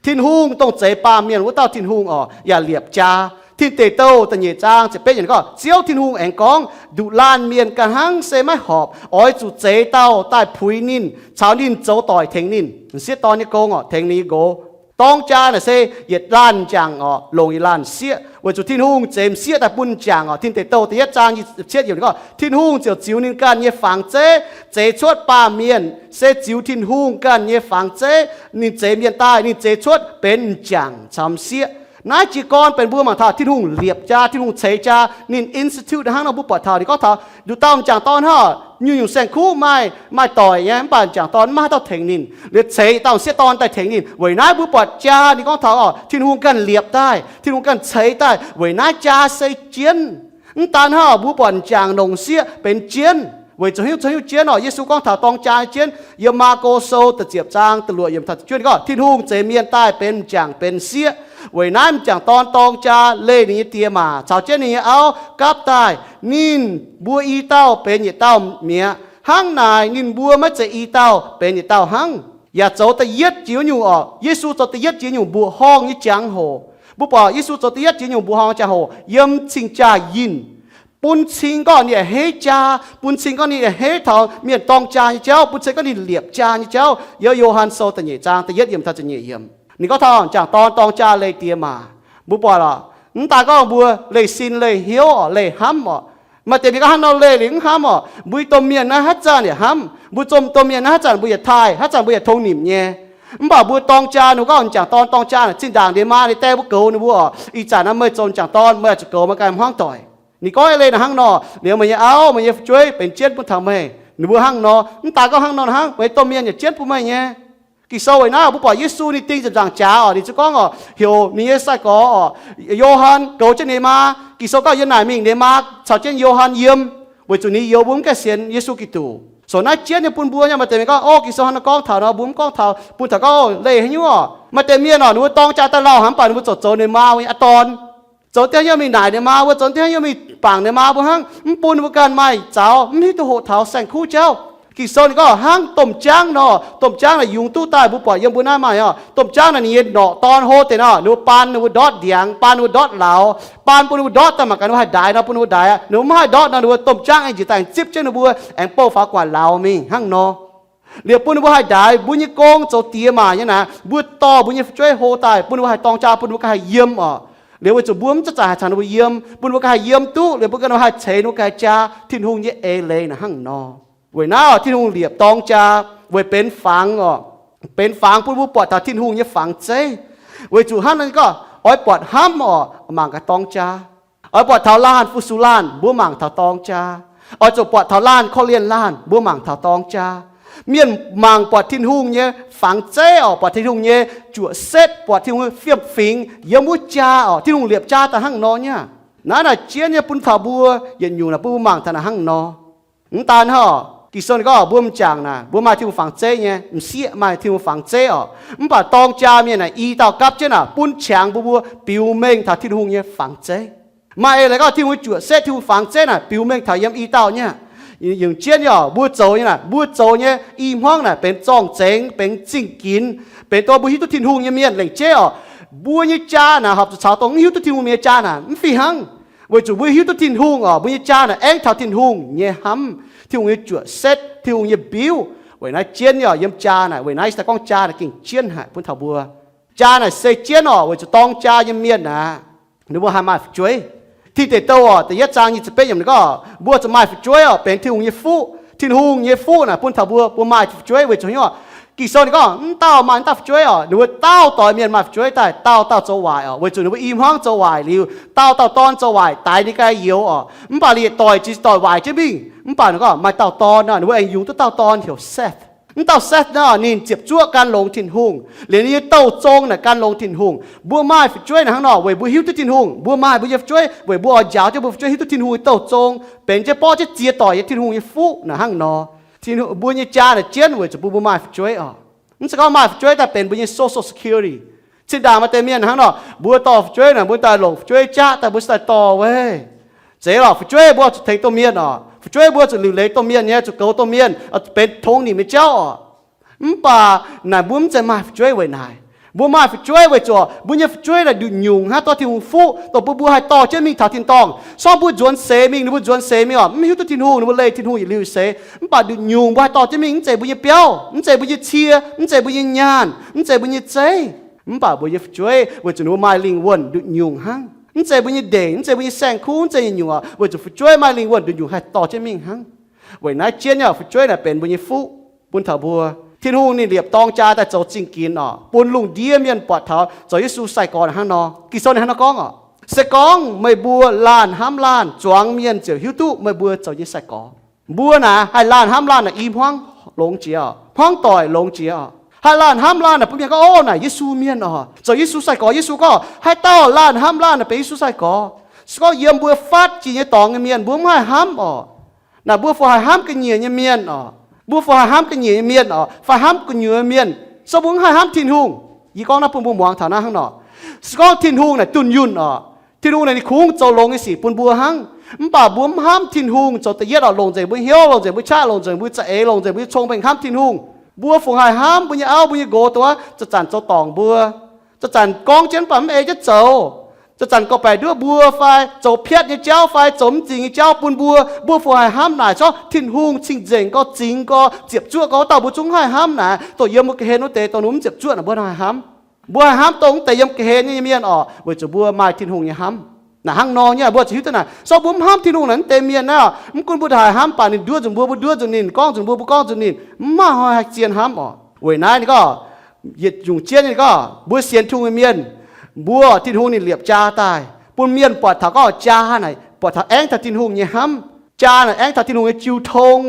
Tin-Hungh dongh zeix baamh mienh wuov dauh Tin-Hungh orqc, yaac liepc jaa. Tin Deic Douh da'nyeic zaang ziepc betv yiemc gorngv, Ziouv Tin-Hungh aengx gorngv, Nduqc laanh mienh ganh hnangv se maiv horpc, oix zuqc zeix dauh daaih puix ninh, caux ninh zoux doic tengx ninh. M'sieqv dorn nyei gong orqc, tengx ninh nyei nqox. Dorng jaa naaic se yietc laanh m'jangc orqc, longc yietc laanh m'sieqv, weic zuqc Tin-Hungh zeix m'sieqv daaih bun m'jangc orqc. Tin Deic Douh da'yietv zaang cietv yiemc gorngv, Tin-Hungh ziouc ziux ninh ganh nyei fangx zeiv zeix cuotv baamh mienh, se ziux Tin-Hungh ganh nyei fangx zeiv. Ninh zeix mienh daaih, ninh zeix cuotv benx m'jangc caux m'sieqv. Naaiv jiez gorn benx mbuo mangc taux Tin-Hungh liepc jaa, Tin-Hungh ceix jaa, ninh institute hnangv nor mbuo buatc taux ninh gorngv taux nduqc dauh m'jangc dorn hnangv, nyungc-nyungc saeng-kuv maaih, maaih doic nyei, mv baac m'jangc dorn maiv maaih haaix dauh tengx ninh. Liuz ceix dauh m'sieqv dorn daaih tengx ninh. Weic naaiv mbuo buatc jaa ninh gorngv taux orqc, Tin-Hungh ganh liepc daaih, Tin-Hungh ganh ceix daaih. Weic naaiv jaa se jienv. Mv daan hnangv, mbuo buatc m'jangc longc m'sieqv benx jienv. Weic zuqc hiuv, hiuv jienv orqc, Yesu gorngv taux dorng jaa jienv. Yiem Maako Sou da'ziepc zaang da'luoqc yiemc taux da'juov gorngv, Tin-Hungh zeix mienh daaih benx m'jangc benx m'sieqv. Weic naaiv m'jangc dorn dorng jaa leih ninh nyei die maac caux jienv ninh nyei auv gapv daaih, ninh mbuo i dauh benx yietc dauh mi'aqv. Hnangv naaic ninh mbuo maiv zeiz i dauh benx yietc dauh hnangv. Yaac zoux da'yietv jiex nyungc orqc, Yesu zoux da'yietv jiex nyungc mbuoqc horngh nyei jangx-hoc. Mbuo buatc Yesu zoux da'yietv jiex nyungc mbuoqc horngh jangx-hoc yiem cing-jaa yinh. Bun cing gorngv ninh yaac heiv jaa, bun cing gorngv ninh yaac heiv taux mienh dorng jaa nyei jauv, bun cing gorngv ninh liepc jaa nyei jauv. Yiem Yo^han Sou da'nyeic zaang da'yietv yiemc taux da'nyeic yiemc, ninh gorngv taux m'jangc dorn dorng jaa leih die maac. Mbuo buatc lorqc, mv daan gorngv mbuo leih sin leih hnyouv orqc, leih hnamv orqc. Maaih deix mienh gorngv hnangv nor leih liuz mv hnamv orqc. Mbuo domh mienh naaiv haaix zanc yaac hnamv, mbuo domh domh mienh naaiv haaix zanc mbuo yaac taaih, haaix zanc mbuo yaac tong nimc nyei. Mv baac mbuo dorng jaa, ninh gorngv m'jangc dorn dorng jaa naaic, zinh ndaangc ninh maa ninh die mbuo goux ninh mbuo orqc, ih zanc naaiv meih zoux m'jangc dorn, meih oix zuqc goux meih ganh hmuangv doic. Ninh gorngv ei leih naaic hnangv nor, liuz meih nyei auv, meih nyei fu'jueiv benx jienv bun taux meih, ninh mbuo hnangv nor. Mv daan gorngv hnangv nor hnangv, meih domh mienh yaac jienv bun meih nyei. Ging-Sou weic naaiv mbuo buatc Yesu ninh ding ziepc nzaangc jaax orqc, ninh ziouc gorngv orqc, heuc ninh nyei sai-gorx orqc, Yo^han goux jienv ninh maa. Ging-Sou gorngv yiem naaic mingh ninh maa caux jienv Yo^han yiem, weic zuqc ninh youx mbuo mv gaengh sienx Yesu Giduc. Sou naaiv jienv nyei bun mbuo nyei. Maaih deix mienh gorngv, o, Ging-Sou hnangv nor gorngv taux nor, mbuo mv gorngv taux, bun taux gorngv leih haaix nyungc orqc. Maaih deix mienh orqc, ninh mbuo dorng jaa daaih lauh hnangv, mv baac ninh mbuo zoux zoux ninh maa wuov nyei aqv dorn. Zoux diev hnyouv mingh naaic ninh maa mbuo, zoux diev hnyouv mingh bangc ninh maa mbuo hnangv, mv bun ninh mbuo ganh maaih zaux, mv hiuv duqv hoqc taux saeng-kuv jauv. Ging-Sou ninh gorngv hnangv domh jaangv nor, domh jaangv naaic yungz duqv daaih, mbuo buatc yiem mbuo naaiv maaih orqc, domh jaangv naaic ninh nyei norqc dorn hlo deix nor, ninh mbuo baan ninh mbuo ndortv ndiangx, baan ninh mbuo ndortv lauz, baan bun ninh mbuo ndortv daaih mangc gaax ninh mbuo haih ndaix nor bun ninh mbuo ndaix aqv. Ninh mbuo mv haih ndortv nor, ninh mbuo domh jaangv aengx njiec daaih zipv jienv ninh mbuo, aengx bouh faaux guangc lauz mingh hnangv nor. Liuz bun ninh mbuo haih ndaix, mbuo nyei gong zoux diex maac nyei naaic, mbuo dorh mbuo nyei fu'jueiv hlo daaih, bun ninh mbuo haih dorng jaa, bun ninh mbuo ganh haih yiem orqc. Liuz weic zuqc mbuo mv zanc-zanc haih caux ninh mbuo yiem, bun ninh mbuo ganh haih yiem duqv, liuz mbuo ganh haih ceix ninh mbuo ganh jaa, Tin-Hungh nyei eix leiz naaic hnangv nor. Weic naaiv orqc, Tin-Hungh liepc dorng jaa weic benx fangx orqc, benx fangx bun mbuo buatc taux Tin-Hungh nyei fangx zeiv. Weic zuqc hnangv naaiv gorngv oix buatc hnamv orqc, mangc gaax dorng jaa. Oix buatc taux laanh, fu-sux laanh, mbuo mangc taux dorng jaa. Oix zuqc buatc taux laanh korv-lienh laanh, mbuo mangc taux dorng jaa. Mienh mangc buatc Tin-Hungh nyei fangx zeiv orqc, buatc Tin-Hungh nyei juoqc setv, buatc Tin-Hungh fiem-fingx yiem wuov jaa orqc, Tin-Hungh liepc jaa daaih hnangv nor nyei aqv. Naaiv naaic jienv nyei bun taux mbuo yietc nyungc naaic bun mbuo mangc taux naaic hnangv nor. Mv daan hnangv, Ging-Sou ninh gorngv mbuo m'jangc naaic, mbuo maaih Tin-Hungh fangx zeiv nyei, m'sieqv maaih Tin-Hungh fangx zeiv orqc. Mv baac dorng jaa mienh naaic i dauh gapv jienv naaic bun qangx mbuo, mbuo biux mengh taux Tin-Hungh nyei fangx zeiv. Maaih eix leiz gorngv Tin-Hungh nyei juoqc setv, Tin-Hungh fangx zeiv naaic biux mengh taux yiem i dauh nyei aqv. Yungz jienv nyei orqc, mbuo zoux nyei naaic, mbuo zoux nyei i hmuangv naaic benx zorng-zengx, benx zingh ginx, benx dongh mbuo hiuv duqv Tin-Hungh nyei mienh lengc jeiv orqc. Mbuo nyei jaa naaic horpc zuqc caux dongh mv hiuv duqv Tin-Hungh mienh nyei jaa naaic mv fih hnangv, weic zuqc mbuo hiuv duqv Tin-Hungh oc, mbuo nyei jaa naaic aengv taux Tin-Hungh nyei hnamv, Tin-Hungh nyei juoqc setv, Tin-Hungh nyei mbiuv. Weic naaiv jienv oc, yiem jaa naaic, weic naaiv se daaih gorngv jaa naaic gengh jienv haic bun taux mbuo. Jaa naaic se jienv oc, weic zuqc dorng jaa nyei mienh aeqv, ninh mbuo haih maaih fu'jueiv. Tin Deic Douh oc, da'yietv zaang nyic ziepc betv yiemc ninh gorngv, mbuo zuqc maaih fu'jueiv oc, benx Tin-Hungh nyei fuqv. Tin-Hungh nyei fuqv naaic bun taux mbuo, mbuo maaih fu'jueiv weic zuqc hnyouv. Ging-Sou ninh gorngv mv dauh maaih mv dauh fu'jueiv oc, ninh mbuo dauh doix mienh maaih fu'jueiv daaih, dauh dauh zoux waaic oc, weic zuqc ninh mbuo i hmuangv zoux waaic liuz, dauh dauh dorn zoux waaic daix ninh ganh youz oc. Mv baac ninh yietc doic jiex doic waaic jienv mingh. Mv baac ninh gorngv maaih dauh dorn, ninh mbuo aengx yungz duqv dauh dorn heuc Seth. Mv dauh Seth naaic ninh ziepc zuoqv gan longx Tin-Hungh, liuz ninh nyei douh zong naaic gan longx Tin-Hungh. Mbuo maaih fu'jueiv naaic hnangv nor weic mbuo hiuv duqv Tin-Hungh. Mbuo maaih mbuo nyei fu'jueiv weic mbuo oix njaaux jienv mbuo fu'jueiv hiuv duqv Tin-Hungh nyei douh zong, benx jienv borqv jienv ziex doic nyei Tin-Hungh nyei fuqv naaic hnangv nor. Tin-Hungh, mbuo nyei jaa naaic jienv weic zuqc mbuo, mbuo maaih fu'jueiv oc. Mv zeiz gorngv maaih fu'jueiv daaih benx mbuo nyei Social Security. Zinh ndaangc maaih deix mienh hnangv nor, mbuo dorh fu'jueiv naaic, mbuo daaih longc fu'jueiv jaqv daaih mbuo se daaih dorh wuov. Zeiz lorqc, fu'jueiv mbuo zuqc tengx domh mienh oc. Fu'jueiv mbuo zuqc liuc leiz domh mienh nyei, zuqc goux domh mienh, benx tongx nimc nyei jauv oc. Mv baac naaic mbuo mv zeiz maaih fu'jueiv weic naaic. Mbuo maaih fu'jueiv weic zuqc mbuo nyei fu'jueiv naaic nduqc nyungc hnangv, dorh Tin-Hungh fuqv dongh bun mbuo haih dorh jienv mingh taux tin-dorngh. Se gorngv mbuo nzuonx seix mingh, ninh mbuo nzuonx seix mingh oc, mv hiuv duqv Tin-Hungh, ninh mbuo leih Tin-Hungh yietc liuz seix. Mv baac nduqc nyungc mbuo haih dorh jienv mingh, mv zeiz mbuo nyei biauv, mv zeiz mbuo nyei cie, mv zeiz mbuo nyei nyaanh, mv zeiz mbuo nyei zeiv. Mv baac mbuo nyei fu'jueiv weic zuqc ninh mbuo maaih lingh wuonh nduqc nyungc hnangv. Mv zeiz mbuo nyei ndeic, mv zeiz mbuo nyei saeng-kuv, mv zeiz nyungc-nyungc oc, weic zuqc fu'jueiv maaih lingh wuonh nduqc nyungc haih dorh jienv mingh hnangv. Weic naaiv jienv nyei fu'jueiv naaic benx mbuo nyei fuqv bun taux mbuo. Tin-Hungh ninh liepc dorng jaa daaih zoux zingh ginx oc, bun lungh ndiev mienh buatc taux zoux Yesu sai-gorx naaic hnangv nor. Ging-Sou ninh hnangv nor gorngv oc, se gorngv meih mbuo laanh hnamv laanh, zuangx mienh ziouc hiuv duqv meih mbuo zoux nyei sai-gorx. Mbuo naaic haih laanh hnamv laanh naaic i hmuangv longx jiex oc, hmuangv doic longx jiex oc. Haih laanh hnamv laanh naaic bun mienh gorngv, Ov, naaic Yesu mienh oc, zoux Yesu sai-gorx. Yesu gorngv haaix dauh laanh hnamv laanh naaic benx Yesu sai-gorx. Se gorngv yiem mbuo fatv jiex nyei dorngx nyei mienh mbuo mv haih hnamv oc, naaic mbuo fungc haih hnamv ga'nyiec nyei mienh oc? Mbuo fungc haih hnamv ga'nyiec nyei mienh oc, fai hnamv gu'nyuoz mienh, se mbuo mv haih hnamv Tin-Hungh? Yie gorngv naaiv bun mbuo muangx taux naaiv hnangv nor. Se gorngv Tin-Hungh naaic dunh yunh oc, Tin-Hungh naaic ninh kungx zoux longx nyei sic bun mbuo hnangv. Mv baac mbuo mv hnamv Tin-Hungh zoux da'yietv oc, longc nzengc mbuo hnyouv, longc nzengc mbuo qaqv, longc nzengc mbuo za'eix, longc nzengc mbuo nyei cong-mengh hnamv Tin-Hungh. Mbuo fungc haih hnamv mbuo nyei auv, mbuo nyei nqox, dongh wuov zanc-zanc zoux dorngc mbuo, zanc-zanc gorngv jienv mv baac mv ei jienv zoux, zanc-zanc gorngv-baeqc nduov mbuo fai zoux piatv nyei jauv fai zoux mv zingx nyei jauv bun mbuo. Mbuo fungc haih hnamv naaic, se gorngv Tin-Hungh cing-nzengc gorx, zingx gorx, ziepc zuoqv gorx, dauh mbuo zungv mv haih hnamv naaic, dongh yiem mbuo ga'hlen wuov deix dongh ninh mv ziepc zuoqv naaic mbuo haih hnamv. Mbuo haih hnamv dongh mv deix yiem ga'hlen nyei mienh oc, weic zuqc mbuo maaih Tin-Hungh nyei hnamv. Naaic hnangv nor nyei, mbuo zuqc hiuv duqv naaic, se gorngv mbuo mv hnamv Tin-Hungh naaic, mv deix mienh naaiv, mv gunv mbuo haaix hnamv baac ninh nduov nzunc mbuo, mbuo nduov nzunc ninh, gorngv nzunc mbuo, mbuo gorngv nzunc ninh, mv maaih hnoi haih zien hnamv oc. Weic naaiv ninh gorngv, yietc nyungc jienv ninh gorngv, mbuo sienx Tin-Hungh nyei mienh, mbuo Tin-Hungh ninh liepc jaa daaih bun mienh buatc taux gorngv jaa naaic buatc taux aengv taux Tin-Hungh nyei hnamv. Jaa naaic aengv taux Tin-Hungh nyei jiu tong.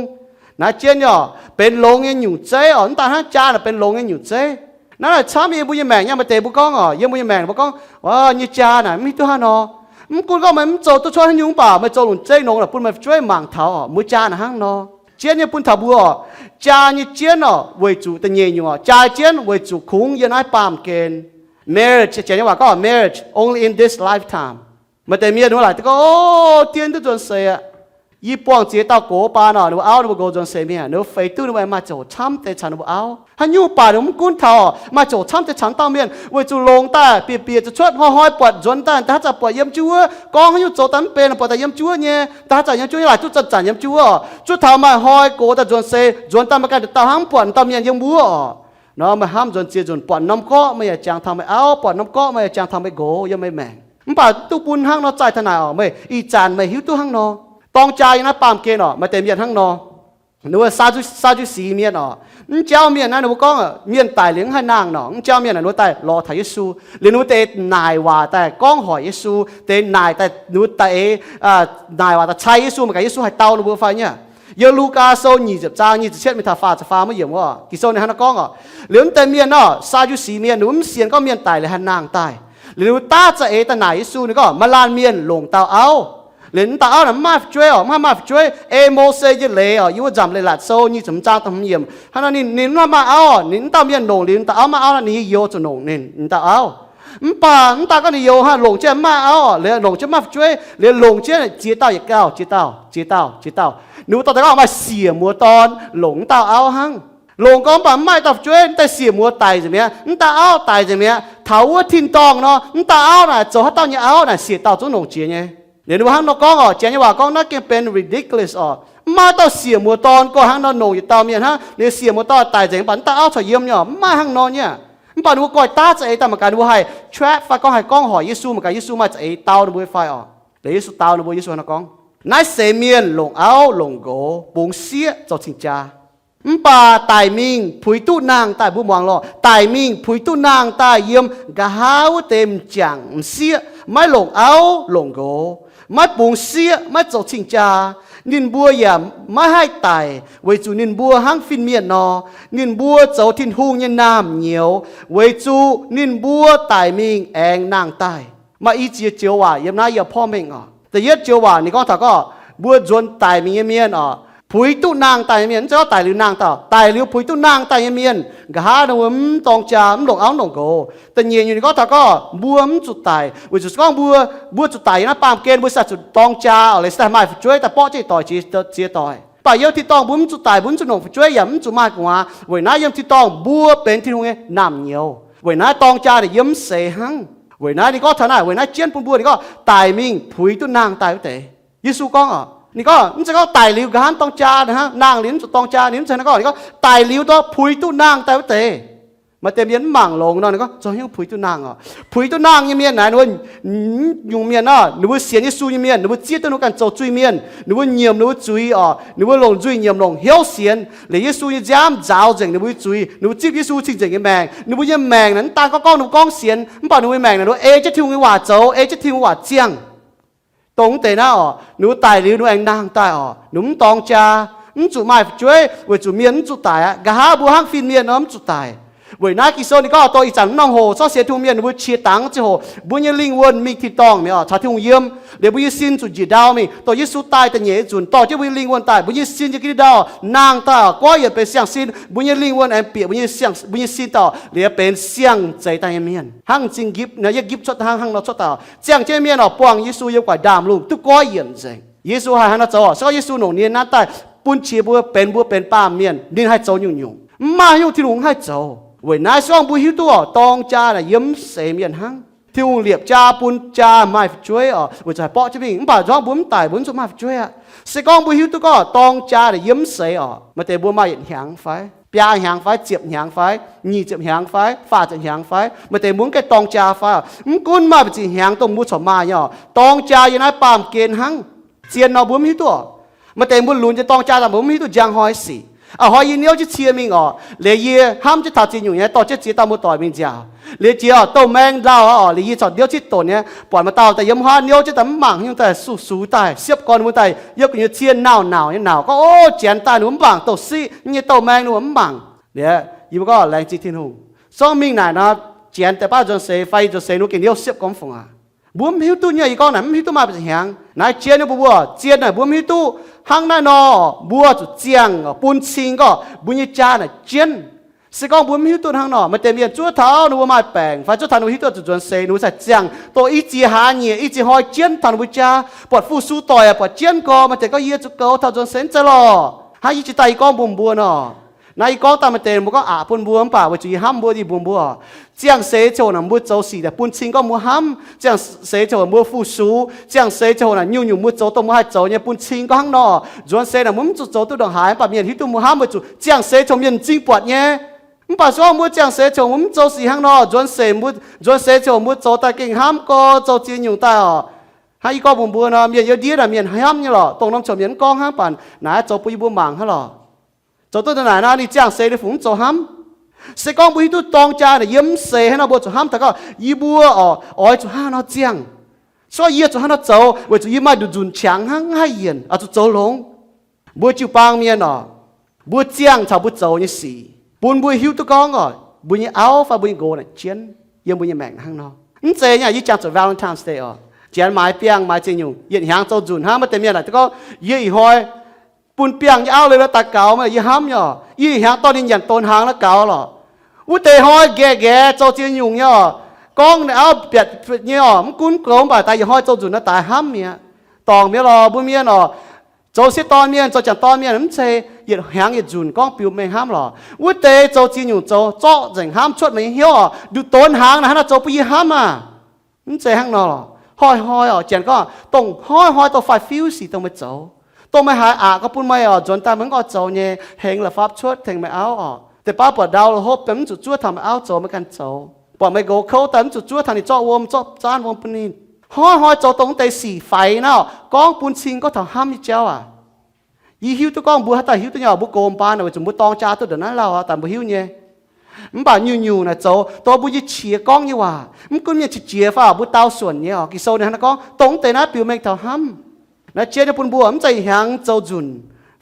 Naaiv jienv nyei oc, benx longx nyei nyungc zeiv oc. Mv daaih hnangv, jaa naaic benx longx nyei nyungc zeiv. Naaiv naaic camv yiem mbuo nyei maengc nyei, maaih deix mbuo gorngv oc, yiem mbuo nyei maengc mbuo gorngv, Ov, nyei jaa naaic mv hiuv duqv hnangv nor. Mv gunv gorngv meih mv zoux duqv cuotv haaix nyungc, mv baac meih zoux longc zeiv nongx naaic bun meih fu'jueiv mangc taux oc, mbuo jaa naaic hnangv nor. Jienv nyei bun taux mbuo oc, jaa nyei jienv oc, weic zuqc da'nyeic nyungc oc, jaa jienv weic zuqc kungx yiem naaiv baamh gen. Marriage, Janx nyei waac gorngv marriage only in this lifetime. Maaih deix mienh ninh mbuo laaic duqv gorngv, Ov, diev duqv nzuonx seix aqv. Yie buangh ziex dauh gox baan oc, ninh mbuo auv ninh mbuo nqox nzuonx seix mingh, ninh mbuo feix duqv ninh mbuo maaih ziouc camv deix caux ninh mbuo auv. Haaix nyungc baac ninh mbuo mv gunv taux oc, maaih ziouc camv deix caux dauh mienh, weic zuqc longx daaih bieqc bieqc zuqc cuotv hnoi hnoi buatc nzuonx daaih, da'haav zanc buatc yiem jiuv wuov, gorngv haaix nyungc zoux daaih mv benx, buatc daaih yiem jiuv wuov nyei, da'haav zanc yiem jiuv nyei, laaic duqv zanc-zanc yiem jiuv wuov oc. Zuov taux maaih hnoi gox daaih nzuonx seix, nzuonx daaih meih ganh dauh hnangv mv buatc dauh mienh yiem wuov oc. Nor meih hnamv nzuonx ziex nzunc, buatc norm gorqv meih yaac jangx taux meih auv, buatc norm gorqv meih yaac jangx taux meih nqox yiem meih maengc. Mv baac duqv bun hnangv nor zaih taux naaic oc, meih ih zanc meih hiuv duqv hnangv nor. Dorng jaa yiem naaiv baamh gen oc, maaih deix mienh hnangv nor. Ninh mbuo Saa^ndu^, Saa^ndu^si mienh oc. Mv jauv mienh naaiv ninh mbuo gorngv, mienh daic liuz mv haih nangh nor. Mv jauv mienh naaic ninh mbuo daaih lorz taux Yesu. Liuz ninh mbuo deix naaic waac daaih gorngv hoic Yesu, deix naaic daaih, ninh mbuo deix, naaic waac daaih cai Yesu, mangc gaax Yesu haih dau ninh mbuo fai nyei. Yiem Lugaa Sou nyic ziepc zaang nyic ziepc cietv mingh taux faah ziepc faam maiv yiemc wuov, Ging-Sou ninh hnangv nor gorngv oc. Liuz mv deix mienh nor, Saa^ndu^si mienh, ninh mbuo mv sienx gorngv mienh daic liuz haih nangh daaih. Liuz ninh mbuo daav za'eix daaih naaic Yesu, ninh gorngv, Maaih laanh mienh longc dauh auv. Liuz mv dauh auv naaic mv maaih fu'jueiv oc, mv haih maaih fu'jueiv. Ei Mose nyei leiz oc, yiem wuov nzamc leiz-latc sou nyic ziepc hmz zaang da'hmz yiemc. Hnangv nor ninh, ninh mv haih maaih auv oc. Ninh mv dauh mienh longc liuz dauh auv maaih auv nor, ninh nyei youz zuqc longc ninh, ninh dauh auv. Mv baac mv daaih gorngv ninh youz hnangv longc jienv mv maaih auv oc, liuz longc jienv mv maaih fu'jueiv, liuz longc jienv ziex dauh yietc gauh, ziex dauh, ziex dauh, ziex dauh. Ninh mbuo dorh daaih gorngv maaih siec muoz dorn longc mv dauh auv hnangv. Longc gorngv mv baac mv maaih dauh fu'jueiv, mv daaih siec muoz daic nzengc mi'aqv, mv dauh auv daic nzengc mi'aqv. Taux wuov tin-dorngh nor, mv dauh auv naaic zoux haaix dauh nyei auv naaic siec dauh zungv longc jiex nyei. Liuz ninh mbuo hnangv nor gorngv oc, Janx nyei waac gorngv naaiv gengh benx ridiculous oc. Mv maaih dauh siec muoz dorn gorx hnangv nor longc yietc dauh mienh hnangv. Liuz siec muoz dorn daic nzengc mv baac mv dauh auv corc yiem nyei oc, mv maaih hnangv nor nyei. Mv baac ninh mbuo goiv daav za'eix daaih mangc gaax ninh mbuo haih track fai gorngv haih gorngv hoic Yesu mangc gaax Yesu maaih za'eix dau ninh mbuo fai oc. Liuz Yesu dau ninh mbuo, Yesu hnangv nor gorngv, naaiv seix mienh longc auv longc nqox, bungx sieqv, zoux cing-jaa. Mv baac daic mingh puix duqv nangh daaih, mbuo muangx lorqc, daic mingh puix duqv nangh daaih yiem nqa'haav wuov deix m'jangc m'sieqv, maiv longc auv longc nqox, maiv bungx sieqv, maiv zoux cing-jaa, ninh mbuo yaac maiv haih daic, weic zuqc ninh mbuo hnangv fin-mienh nor. Ninh mbuo zoux Tin-Hungh nyei naamh nyouz, weic zuqc ninh mbuo daic mingh aengx nangh daaih. Maaih i ziex joux waac yiem naaiv yie porv mengh oc. Da'yietv joux waac ninh gorngv taux gorngv mbuo nzuonx daic mingh nyei mienh oc, puix duqv nangh daaih nyei mienh, mv zeiz gorngv daic liuz nangh daaih, daic liuz puix duqv nangh daaih nyei mienh, nqa'haav ninh mbuo mv dorng jaa, mv longc auv longc nqox. Da'nyeic nyungc ninh gorngv taux gorngv mbuo mv zuqc daic, weic zuqc se gorngv mbuo, mbuo zuqc daic yiem naaiv baamh gen mbuo se zuqc dorng jaa oc, leiz se daaih maaih fu'jueiv daaih borqv jienv doic ziex doic. Mv baac yiem tin-dorngh mbuo mv zuqc daic, mbuo mv zuqc longc fu'jueiv yaac mv zuqc maaih gu'nguaaz. Weic naaiv yiem tin-dorngh mbuo benx Tin-Hungh nyei naamh nyouz. Weic naaiv dorng jaa naaic yiem mv seix hnangv. Weic naaiv ninh gorngv taux naaiv, weic naaiv jienv bun mbuo, ninh gorngv daic mingh puix duqv nangh daaih wuov deix. Yesu gorngv oc, ninh gorngv mv zeiz gorngv daic liuz nqa'haav dorng jaa, nangh liuz mv zuqc dorng jaa, ninh mv zeiz hnangv gorngv. Ninh gorngv daic liuz dongh puix duqv nangh daaih wuov deix. Maaih deix mienh mv mangc longx nor, ninh gorngv zoux haaix nyungc puix duqv nangh oc. Puix duqv nangh nyei mienh naaiv, ninh mbuo nyungc mienh nor, ninh mbuo sienx Yesu nyei mienh, ninh mbuo zieqv duqv ninh mbuo ganh zoux zuiz-mienh, ninh mbuo nyiemc ninh mbuo zuiz oc, ninh mbuo longc nzuih nyiemc longc hnyouv sienx. Liuz Yesu nyei nziaamv nzaaux nzengc ninh mbuo nyei zuiz, ninh mbuo zipv Yesu cing-nzengc nyei maengc. Ninh mbuo nyei maengc naaic mv daan gorngv gorngv ninh mbuo gorngv sienx, mv baac ninh mbuo nyei maengc naaic ninh mbuo ei jienv Tin-Hungh nyei waac zoux, ei jienv Tin-Hungh waac ziangh. Dongh wuov deix naaiv oc, ninh mbuo daic liuz ninh mbuo aengx nangh daaih oc, ninh mbuo mv dorng jaa, mv zuqc maaih fu'jueiv, weic zuqc mienh mv zuqc daic aqv. Nqa'haav mbuo hnangv fin-mienh nor mv zuqc daic. Weic naaiv Ging-Sou ninh gorngv dongh ih zanc mv norm hoc, corc sienx Tin-Hungh mienh ninh mbuo qiex dangx ziangh hoc, mbuo nyei lingh wuonh mingh tin-dorngh mi'aqv oc, caux Tin-Hungh yiem. Liuz mbuo nyei sin zuqc njiec ndau mingh, dongh Yesu daaih da'nyeic nyei nzunc dorh jienv mbuo nyei lingh wuonh daaih, mbuo nyei sin yiem Giduc ndau nangh daaih oc, goiv yienc benx siang-sin, mbuo nyei lingh wuonh aengx bieqc mbuo nyei sin, mbuo nyei sin daaih oc, liuz benx siang-zeix daaih nyei mienh. Hnangv m'zing nqipv, yietv nqipv cuotv hnangv, hnangv nor cuotv daaih oc. Ziangh jienv mienh oc, buangh Yesu yiem gu'nguaaic ndaamv-lungh duqv goiv yienc nzengc. Yesu haih hnangv nor zoux oc. Se gorngv Yesu longc ninh nyei naamv daaih bun qiex mbuo benx, mbuo benx baamh mienh, ninh haih zoux nyungc-nyungc. Mv maaih haaix nyungc Tin-Hungh mv haih zoux. Weic naaiv se gorngv mbuo hiuv duqv oc, dorng jaa naaic yiem mv seix mienh hnangv. Tin-Hungh liepc jaa bun jaa maaih fu'jueiv oc, weic zuqc haih borqv jienv mingh. Mv baac se gorngv mbuo mv daic, mbuo mv zuqc maaih fu'jueiv aqv. Se gorngv mbuo hiuv duqv gorngv dorng jaa naaic yiem mv seix oc, maaih deix mbuo maaih yietc hnyangx fai biaa hnyangx fai ziepc hnyangx fai nyic ziepc hnyangx fai faah ziepc hnyangx fai, maaih deix mbuo mv gaengh dorng jaa fai oc. Mv gunv maaih ba'ziex hnyangx dongh mbuo corc maaih nyei oc, dorng jaa yiem naaiv baamh gen hnangv. Zien nor mbuo mv hiuv duqv oc. Maaih deix mbuo lunx nyei dorng jaa daaih mbuo mv hiuv duqv njang hnoi sic. A'hnoi yie niouv jienv cie mingh oc, liuz yie hnamv jienv taux ziex nyungc nyei, dorh jienv ziex dauh muoz-doic mingh nziaauc. Liuz jiex oc, douh maeng ndau oc, liuz yie corc niouv jienv donc nyei, buatc maaih dauh daaih yiem wuov haav niouv jienv daaih mv mangc nyungc daaih suv-sux daaih siepv gorn mbuo daaih yiem gu'nyuoz cien nauc nauc nyei nauc gorngv, O, Janx daaih ninh mbuo mv mangc douh siqv nyei, douh maeng ninh mbuo mv mangc. Liuz yie mbuo gorngv, Laengz zingh Tin-Hungh. Se gorngv mingh naaic nor, Janx deix baav nzuonx seix fai nzuonx seix ninh mbuo gengh niouv siepv gorn mv fungc aqv. Mbuo mv hiuv duqv nyei, yie gorngv naaic mv hiuv duqv maaih ba'ziex hnyangx. Naaiv zien nyei mbuo, mbuo zien naaic mbuo mv hiuv duqv hnangv naaiv nor, mbuo zuqc ziangh bun cing gorngv mbuo nyei jaa naaic jienv. Se gorngv mbuo mv hiuv duqv hnangv nor, maaih deix mienh zuov taux ninh mbuo maaih baengc fai zuov taux ninh mbuo hiuv duqv zuqc nzuonx seix, ninh mbuo cingx ziangh dongh i ziex hlaax nyieqc, i ziex hnoi jienv taux ninh mbuo jaa, buatc fu-sux doic aqv, buatc jienv gorx, maaih deix gorngv, Yie zuqc goux taux nzuonx seix mv zeiz lorqc. Hnangv yie jiex daaih yie gorngv mbuox mbuo nor, naaiv yie gorngv daaih maaih deix mbuo gorngv aqc bun mbuo, mv baac weic zuqc yie hnamv mbuo, yie mbuox mbuo, ziangh seix ziouc naaic mbuo zoux sic naaic bun cing gorngv mbuo hnamv. Ziangh seix ziouc mbuo fu-sux. Ziangh seix ziouc naaic nyungc-nyungc mbuo zoux dongh mbuo haih zoux nyei bun cing gorngv hnangv nor. Nzuonx seix naaic mbuo mv zuqc zoux duqv ndongc haaix, mv baac mienh hiuv duqv mbuo hnamv weic zuqc ziangh seix ziouc mienh m'zing buatc nyei. Mv baac se gorngv mbuo ziangh seix ziouc mbuo mv zoux sic hnangv nor, nzuonx seix mbuo, nzuonx seix ziouc mbuo zoux daaih gengh hnamv gorx, zoux ziex nyungc daaih oc. Hnangv yie gorngv mbuox mbuo nor, mienh yiem ndiev naaic mienh hnamv nyei lorqc, dongh norm ziouc mienh mv gorngv hnangv, mv baac naaic zoux bun yie mbuo mangc hnangv lorqc. Zoux duqv dongh naaic nor, ninh ziangh seix ninh fungc mv zoux hnamv. Se gorngv mbuo hiuv duqv dorng jaa naaic yiem mv seix hnangv nor, mbuo zuqc hnamv daaih gorngv, Yie mbuo oc, oix zuqc hnangv nor ziangh. Se gorngv yie zuqc hnangv nor zoux weic zuqc yie maaih nduqc nzunc qangx hnangv, mv haih yienc, oix zuqc zoux longx. Mbuo jiu-baang mienh oc, mbuo ziangh caux mbuo zoux nyei sic bun mbuo hiuv duqv gorngv oc, mbuo nyei auv fai mbuo nyei nqox naaic jienv yiem mbuo nyei maengc hnangv nor. Mv zeiz nyei, yie jangx zuqc Valentine's Day oc, janx maaiz biangh maaiz ziex nyungc, yietc hnyangx zoux nzunc hnangv. Maaih deix mienh naaic gorngv, Yie ih hnoi bun biangh nyei auv leiz-baaix daaih gaux, mv baac yie hnamv nyei oc. Yie ih hnyangx dorh ninh nyanc don hnaangx naaiv gaux lorqc. Wuov deix hnoi nqaeqv nqaeqv zoux ziex nyungc nyei oc, gorngv ninh auv biatc nyei oc, mv gunv goux, mv baac daaih yietc hnoi zoux nzunc naaiv daaih hnamv mi'aqv. Dorngc mi'aqv lorqc, mbuo mienh oc. Zoux sieqv dorn mienh, zoux janx dorn mienh, mv zeiz yietc hnyangx yietc nzunc gorngv biux mengh hnamv lorqc. Wuov deix zoux ziex nyungc zoux zorqv nzengc hnamv, cuotv meih nyei hnyouv oc, nduqc donx hnaangx naaic hnangv nor zoux bun yie hnamv aah! Mv zeiz hnangv nor lorqc. Hnoi-hnoi oc, janx gorngv dongh hnoi-hnoi dongh faix-fiuv sic dongh meih zoux, dongh meih haiz aqc gorngv bun meih oc, nzuonx daaih meih mv gorngv zoux nyei, hengx la'fapv cuotv tengx meih auv oc. Deix baav buatc ndau hopv daaih mv zuqc zuov taux meih auv zoux, meih ganh zoux. Buatc meih nqox kouv daaih mv zuqc zuov taux ninh zorqv wuom, zorqv zaanv wuom bun ninh. Hnoi-hnoi zoux dongh wuov deix sic faix naaiv oc, gorngv bun cing gorngv taux hnamv nyei jauv aac. Yie hiuv duqv gorngv mbuo haaix dauh hiuv duqv nyei oc, mbuo gox mbaan weic zuqc mbuo dorng jaa duqv ndongc naaiv lauh daaih mbuo hiuv nyei. Mv baac nyungc-nyungc naaic zoux dongh mbuo nyei qiex gorngv nyei waac, mv gunv mienh qiex jiez fai mbuo dau suonc nyei oc. Ging-Sou ninh hnangv naaiv gorngv dongh wuov deix naaiv biux mengh taux hnamv. Naaiv jien nyei bun mbuo mv zeiz hnyangx zoux nzunc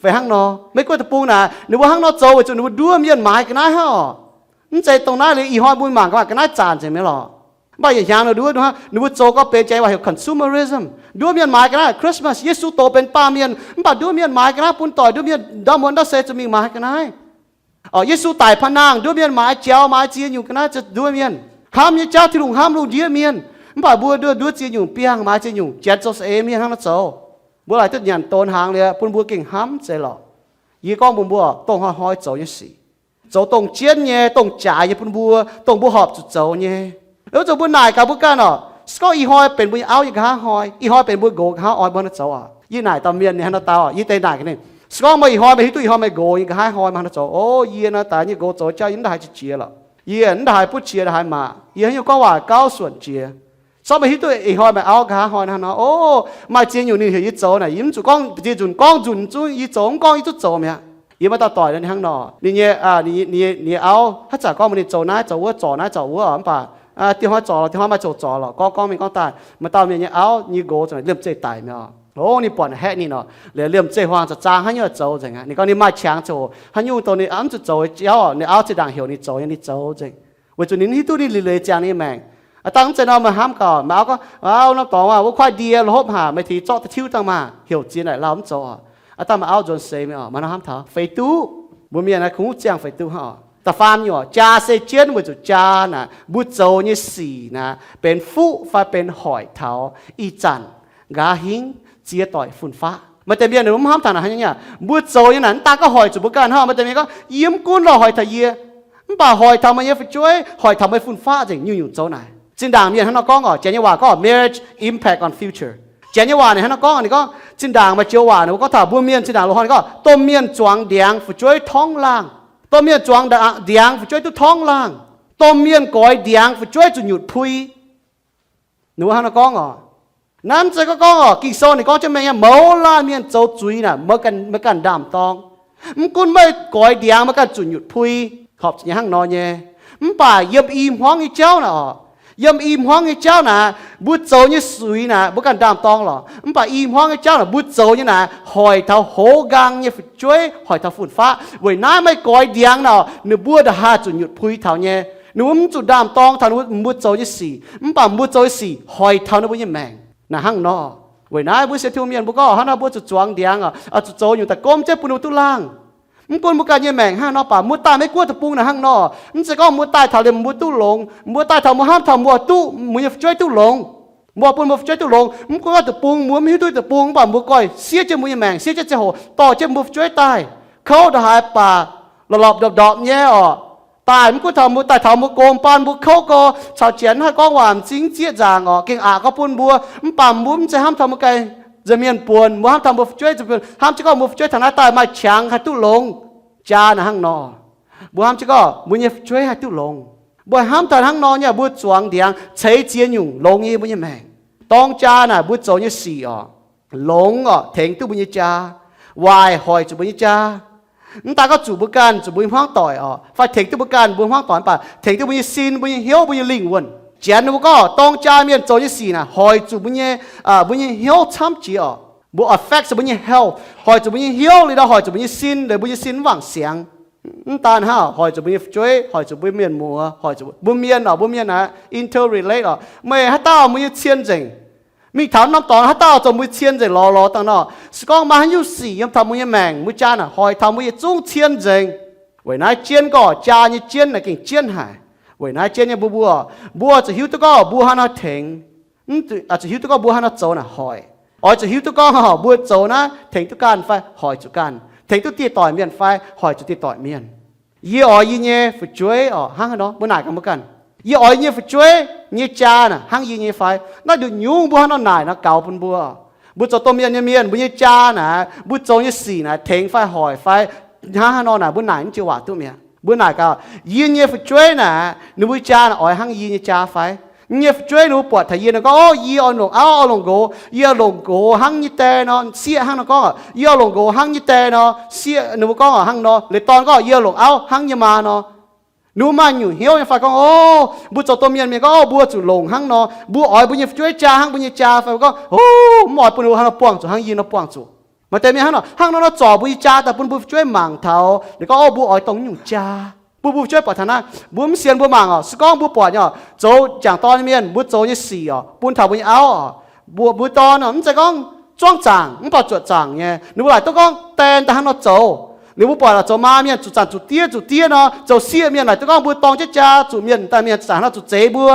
fai hnangv nor. Maiv gunv deic-bung naaic ninh mbuo hnangv nor zoux weic zuqc ninh mbuo nduov mienh maaiz ga'naaiv hnangv oc. Mv zeiz dongh naaiv liuz ih hnoi mbuo mangc ga'naaiv zanc nzengc mi'aqv lorqc. Mv baac yietc hnyangx ninh nduov, ninh mbuo zoux gorngv benx jai waac heuc consumerism. Nduov mienh maaiz ga'naaiv, Christmas, Yesu dox benx baamh mienh, mv baac nduov mienh maaiz ga'naaiv bun doic, nduov mienh ndortv muonz ndortv se zuqc mingh maaiz ga'naaiv. Oc, Yesu daic paan nangh, nduov mienh maaiz jaux, maaiz ziex nyungc ga'naaiv, nduov mienh hnamv nyei jauv, Tin-Hungh hnamv lungh ndiev mienh. Mv baac mbuo nduov, nduov ziex nyungc biangh, maaiz ziex nyungc, janx zoux saeng-eix mienh hnangv nor zoux. Mbuo laaic duqv nyanc donx hnaangx liuz bun mbuo gengh hnamv zeiz lorqc. Yie gorngv mbuox mbuo, dongh hnoi-hnoi zoux nyei sic, zoux dongh jienv nyei, dongh jaaix nyei bun mbuo, dongh mbuo horpc zuqc zoux nyei. Wuov zanc mbuo naaic gaax mbuo ganh oc, se gorngv ih hnoi benx mbuo nyei auv nyei nqa'haav hnoi, ih hnoi benx mbuo nqox nqa'haav hnoi, mbuo hnangv nor zoux oc. Yie naaic dauh mienh ninh hnangv nor dau, yie deix naaic gaax ninh, se gorngv meih ih hnoi meih hiuv duqv ih hnoi meih nqox nyei nqa'haav hnoi, meih hnangv nor zoux, o, yie nor daaih nyei nqox zoux jauv yie mv daaih haiz qiex jiez lorqc. Yie mv daaih haiz butv qiex, daaih haiz maac. Yie haaix nyungc gorngv waac gauh suonc jiex. Se gorngv meih hiuv duqv ih hnoi meih auv nqa'haav hnoi hnangv nor, o, maaih ziex nyungc ninh heuc yie zoux naaic, yie mv zuqc gorngv ziex nzunc, gorngv nzunc zungv yie zoux, mv gorngv yie zungv zoux mi'aqv. Yie maaih dauh doic ninh hnangv nor, ninh nyei, ninh nyei auv haaix zanc gorngv mbuox ninh zoux naaiv zoux wuov, zorc naaiv zorc wuov, mv baac dieh hnoi zorc lorqc, dieh hnoi maaih zoux zorc lorqc, gorngv gorngv mingh gorngv daaih. Maaih dauh mienh nyei auv nyei nqox zoux liemh zeih daic mi'aqv. O, ninh buatc haeqv ninh oc, liemh zeih huaang za'zaang haaix nyungc zoux nzengc aqv. Ninh gorngv ninh maaih qangx zoux, haaix nyungc dongh ninh mv zuqc zoux jauv, ninh auv zinh ndaangc heuc ninh zoux nyei ninh zoux nzengc. Weic zuqc ninh hiuv duqv ninh liuc leiz ziangh ninh nyei maengc. Aa, dangh mv zeiz nor meih hnamv gaax, meih auv gorngv, auv, norm dorngx aac, wuov kuaaiv ndie lo hopv haic, meih tengx zorqv da'tiuv dangh maah, heuc ziex naaic lauh mv zoux oc. Aa, dangh meih auv nzuonx seix mi'aqv oc, meih nor hnamv taux feix duqv. Mbuo mienh naaiv kungx mv ziangh feix duqv hnangv oc. Da'faam nyungc oc, jaa se jienv weic zuqc jaa naaic, mbuo zoux nyei sic naaic benx fuqv fai benx hoic taux ih zanc nqa'haav hingv ziex doic fun-faqv. Maaih deix mienh mv hnamv taux naaic hnangv nyei aqv. Mbuo zoux nyei naaic mv daan gorngv hoic zuqc mbuo ganh hnangv. Maaih deix mienh gorngv, yie mv gunv lorqc hoic taux yie, mv baac hoic taux meih nyei fu'jueiv, hoic taux meih fun-faqv nzengc, nyungc-nyungc zoux naaic. Zinh ndaangc mienh hnangv nor gorngv oc, Janx nyei waac gorngv marriage impact on future. Janx nyei waac ninh hnangv nor gorngv, ninh gorngv zinh ndaangc maaih joux waac ninh mbuo gorngv taux mbuo mienh zinh ndaangc loz-hnoi ninh gorngv domh mienh zuangx ndiangx fu'jueiv torngv laangh. Domh mienh zuangx nda-, ndiangx fu'jueiv duqv torngv laangh. Domh mienh goix ndiangx fu'jueiv zuqc nyutc pui. Ninh mbuo hnangv nor gorngv oc. Naaiv mv zeiz gorngv gorngv oc, Ging-Sou ninh gorngv jienv mengh nyei, mouz laanh mienh zoux zuiz naaic, meih ganh, meih ganh ndaam-dorng. Mv gunv meih goix ndiangx meih ganh zuqc nyutc pui, horpc zuqc nyei hnangv nor nyei. Mv baac yiem i hmuangv nyei jauv naaic oc, yiem i hmuangv nyei jauv naaic, mbuo zoux nyei zuiz naaic mbuo ganh ndaam-dorng lorqc. Mv baac i hmuangv nyei jauv naaic mbuo zoux nyei naaic hoic taux hoz nqaang nyei fu'jueiv, hoic taux fun-faqv. Weic naaiv meih goix ndiangx naaic, ninh mbuo nda'haav zuqc nyutc pui taux nyei. Ninh mbuo mv zuqc ndaam-dorng taux ninh mbuo zoux nyei sic, mv baac mbuo zoux nyei sic hoic taux ninh mbuo nyei maengc. Naaic hnangv nor. Weic naaiv mbuo sienx Tin-Hungh mienh mbuo gorngv hnangv nor mbuo zuqc zuangx ndiangx, zuqc zoux nyungc daaih gomv jienv bun ninh mbuo duqv laangh. Mv gunv mbuo ganh nyei maengc hnangv nor baac mbuo daaih Meiv Guoqv deic-bung naaic hnangv nor, mv zeiz gorngv mbuo daaih taux liemh mbuo duqv longx, mbuo daaih taux mbuo hnamv taux mbuo duqv, mbuo nyei fu'jueiv duqv longx. Mbuo bun mbuo fu'jueiv duqv longx, mv gunv deic-bung, mbuo mv hiuv duqv deic-bung, mv baac mbuo goiv siev jienv mbuo nyei maengc, siev jienv ziangh hoc dorh jienv mbuo fu'jueiv daaih. Kouv ndongc haaix baac, lorqc lorqc ndorpc ndorpc nyei orqc. Daaih mv gunv taux mbuo daaih taux mbuo gong baan mbuo kouv gorx, caux janx haih gorngv waac m'zing zieqv nzaangc orqc, gengh aqc gorngv bun mbuo, mv baac mbuo mv zeiz hnamv taux mbuo ganh nza'hmien buonc, mbuo hnamv taux mbuo fu'jueiv, hnamv jienv gorngv mbuo fu'jueiv taux naaiv daaih maaih qangx haih duqv longx. Jaa naaic hnangv nor. Mbuo hnamv jienv gorngv mbuo nyei fu'jueiv haih duqv longx. Mbuo hnamv taux hnangv nor nyei, mbuo zuangx ndiangx ceix ziex nyungc longx nyei mbuo nyei maengc. Dorng jaa naaic mbuo zoux nyei sic orqc, longx orqc, tengx duqv mbuo nyei jaa. Waaic hoic zuqc mbuo nyei jaa. Mv daan gorngv zuqc mbuo ganh, zuqc mbuo nyei hmuangv doic orqc, fai tengx duqv mbuo ganh, mbuo hmuangv doic mv baac tengx duqv mbuo nyei sin, mbuo nyei hnyouv, mbuo nyei lingh wuonh. Janx ninh mbuo gorngv dorng jaa mienh zoux nyei sic naaic hoic zuqc mbuo nyei, mbuo nyei hnyouv camv jiex orqc. Mbuo affect mbuo nyei health, hoic zuqc mbuo nyei hnyouv liuz nor hoic zuqc mbuo nyei sin, liuz mbuo nyei sin mv wangc siangx. Mv daan hnangv, hoic zuqc mbuo nyei fu'jueiv, hoic zuqc mbuo mienh muoz, hoic zuqc mbuo mienh orqc, mbuo mienh naaic interrelate orqc. Meih haaix dauh mbuo nyei cien nzengc? Mingh taux norm dorngx haaix dauh zoux mbuo cien nzengc lorz lorz dangh nor. Se gorngv maaih haaix nyungc sic yiem taux mbuo nyei maengc, mbuo jaa naaic hoic taux mbuo yietc zungv cien nzengc. Weic naaiv jienv gorngv jaa nyei jienv naaic gengh jienv haic. Weic naaiv jienv nyei mbuo, mbuo, mbuo zuqc hiuv duqv gorngv mbuo haaix nor tengx, zuqc hiuv duqv gorngv mbuo haaix nor zoux naaic hoic. Oix zuqc hiuv duqv gorngv mbuo zoux naaiv tengx duqv ganh fai hoic zuqc ganh, tengx duqv dieh doic mienh fai hoic zuqc dieh doic mienh. Yie oix yie nyei fu'jueiv oc hnangv haaix nor, mbuo naaic gaax mbuo ganh. Yie oix yie nyei fu'jueiv nyei jaa naaic hnangv yie nyei fai? Naaiv nduqc nyungc mbuo hnangv nor naaic nor gaux bun mbuo. Mbuo zoux domh mienh nyei mienh, mbuo nyei jaa naaic, mbuo zoux nyei sic naaic tengx fai hoic fai hnangv haaix nor naaic, mbuo naaic jienv waac duqv mi'aqv. Mbuo naaic gaax, yie nyei fu'jueiv naaic, ninh mbuo jaa naaic oix hnangv yie nyei jaa fai? Yie nyei fu'jueiv ninh mbuo buatc taux yie, ninh gorngv, Ov, yie oix longc auv, oix longc nqox, yie longc nqox hnangv nyei die nor, sieqv hnangv nor gorngv, Yie oix longc nqox hnangv nyei die nor, sieqv ninh mbuo gorngv hnangv nor. Leiz-dorn gorngv, Yie oix longc auv hnangv nyei maa nor. Ninh mbuo maaih nyungc hnyouv nyei fai gorngv, Ov, mbuo zoux domh mienh mienh gorngv, Ov, mbuo zuqc longc hnangv nor, mbuo oix mbuo nyei fu'jueiv jaa hnangv mbuo nyei jaa fai? Mbuo gorngv, Ov, mv oix bun ninh mbuo hnangv nor buangh zuqc hnangv yie nor buangh zuqc. Maaih deix mienh hnangv nor, hnangv nor nor zorc mbuo nyei jaa daaih bun mbuo fu'jueiv mangc taux. Ninh gorngv, Ov, mbuo oix dongh nyungc jaa. Bun mbuo fu'jueiv buatc taux naaiv, mbuo mv sienx mbuo mangc oc. Se gorngv mbuo buatc nyei oc, zoux jangc dorn nyei mienh, mbuo zoux nyei sic oc, bun taux mbuo nyei auv oc, mbuo, mbuo dorn oc, mv zeiz gorngv zuangv zaangc mv baac zuotc zaangc nyei, ninh mbuo laaic duqv gorngv die daaih hnangv nor zoux. Ninh mbuo buatc oc, zoux maa mienh zuqc zanc zuqc diev zuqc diev nor, zoux sieqv mienh laaic duqv gorngv mbuo dorng jienv jaa zuqc mienh daaih mienh zanc hnangv zuqc zeix mbuo.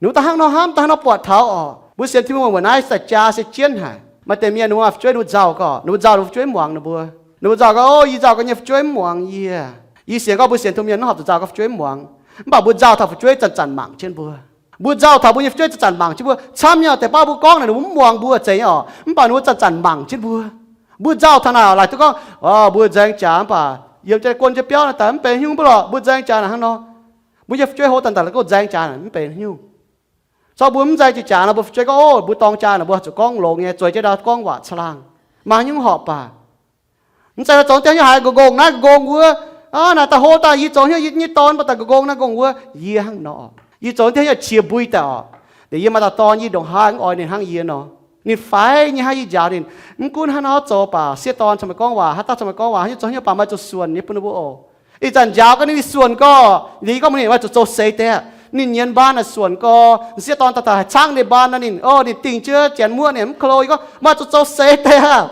Ninh mbuo daaih hnangv nor hnamv, daaih hnangv nor buatc taux oc. Mbuo sienx Tin-Hungh mbuo naaiv se jaa se jienv haic. Maaih deix mienh ninh mbuo fu'jueiv ninh mbuo nzauh gorqv, ninh mbuo nzauh ninh mbuo fu'jueiv mv muangx ninh mbuo. Ninh mbuo nzauh gorqv, Ov, yie nzauh gorqv nyei fu'jueiv mv muangx yie. Yie sienx gorngv mbuo sienx Tin-Hungh mienh mv horpc zuqc nzauh gorqv fu'jueiv mv muangx. Mv baac mbuo nzauh taux fu'jueiv zanc-zanc mangc jienv mbuo. Mbuo nzauh taux mbuo nyei fu'jueiv zanc-zanc mangc jienv mbuo. Camv nyei oc, deix baav mbuo gorngv naaic ninh mbuo mv muangx mbuo zeiz nyei oc, mv baac ninh mbuo zanc-zanc mangc jienv mbuo. Mbuo nzauh taux naaic laaic duqv gorngv, Mbuo nzaeng jaax mv baac yiem jienv guon jienv biauv naaic daaih mv benx haaix nyungc mbuo lorqc, mbuo nzaeng jaax naaic hnangv nor. Mbuo nyei fu'jueiv hlo daaih daaih la'guh nzaeng jaax naaic mv benx haaix nyungc. Zorqv mbuo mv nzaeng jiex jaax nor, mbuo fu'jueiv gorngv, Ov, mbuo dorng jaa naaic mbuo zuqc gorngv longx nyei, zueiz jienv ndau gorngv waac caangh laangh. Maaih haaix nyungc horpc baac? Mv zeiz nor, zoux dieh nyei haiz nqongx-nqongx naaiv nqongx wuov. Naaic daaih hlo daaih yie zoux hnyouv yie nyei dorn mv baac daaih nqongx naaiv nqongx wuov. Yie hnangv nor, yie zoux dieh nyei qiex mbui daaih oc. Liuz yie maaih dauh dorn yie ndongc haaix mv oix ninh hnangv yie nor. Ninh faix nyei hnangv yie njaaux ninh. Mv gunv hnangv nor zoux baac sieqv dorn caux meih gorngv waac, haaix dauh caux meih gorngv waac, haaix nyungc zoux hnyouv baac meih zuqc suonc nyei bun ninh mbuo oc. Ih zanc njaaux gau ninh, ninh suonc gau. Liuz yie gorngv mbuox ninh, meih zuqc zoux seix deix aqv. Ninh nyienz mbaan naaic suonc gau, sieqv dorn daaih daaih haih caangv ninh mbaan nor, ninh, o, ninh dingh jienv janx muoqv ninh mv klo. Yie gorngv, meih zuqc zoux seix deix aqv.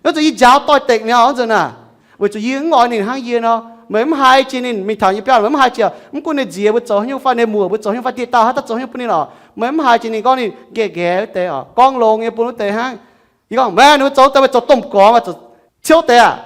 Wuov zanc yie njaaux doix-dekc mi'aqv, wuov zanc naaic. Weic zuqc yie mv oix ninh hnangv yie nor. Meih mv haiz jiex ninh mingh taux yie biauv, meih mv haiz jiex, mv gunv ninh nziez mbuo zoux haaix nyungc fai ninh muoc mbuo zoux haaix nyungc fai dieh dauh haaix dauh zoux haaix nyungc bun ninh lorqc, meih mv haiz jiex ninh gorngv ninh nqaeqv nqaeqv wuov deix oc, gorngv longx nyei bun wuov deix hnangv. Yie gorngv, meih ninh mbuo zoux deix, meih zoux domh gorx, meih zuqc ciouv deix aqv.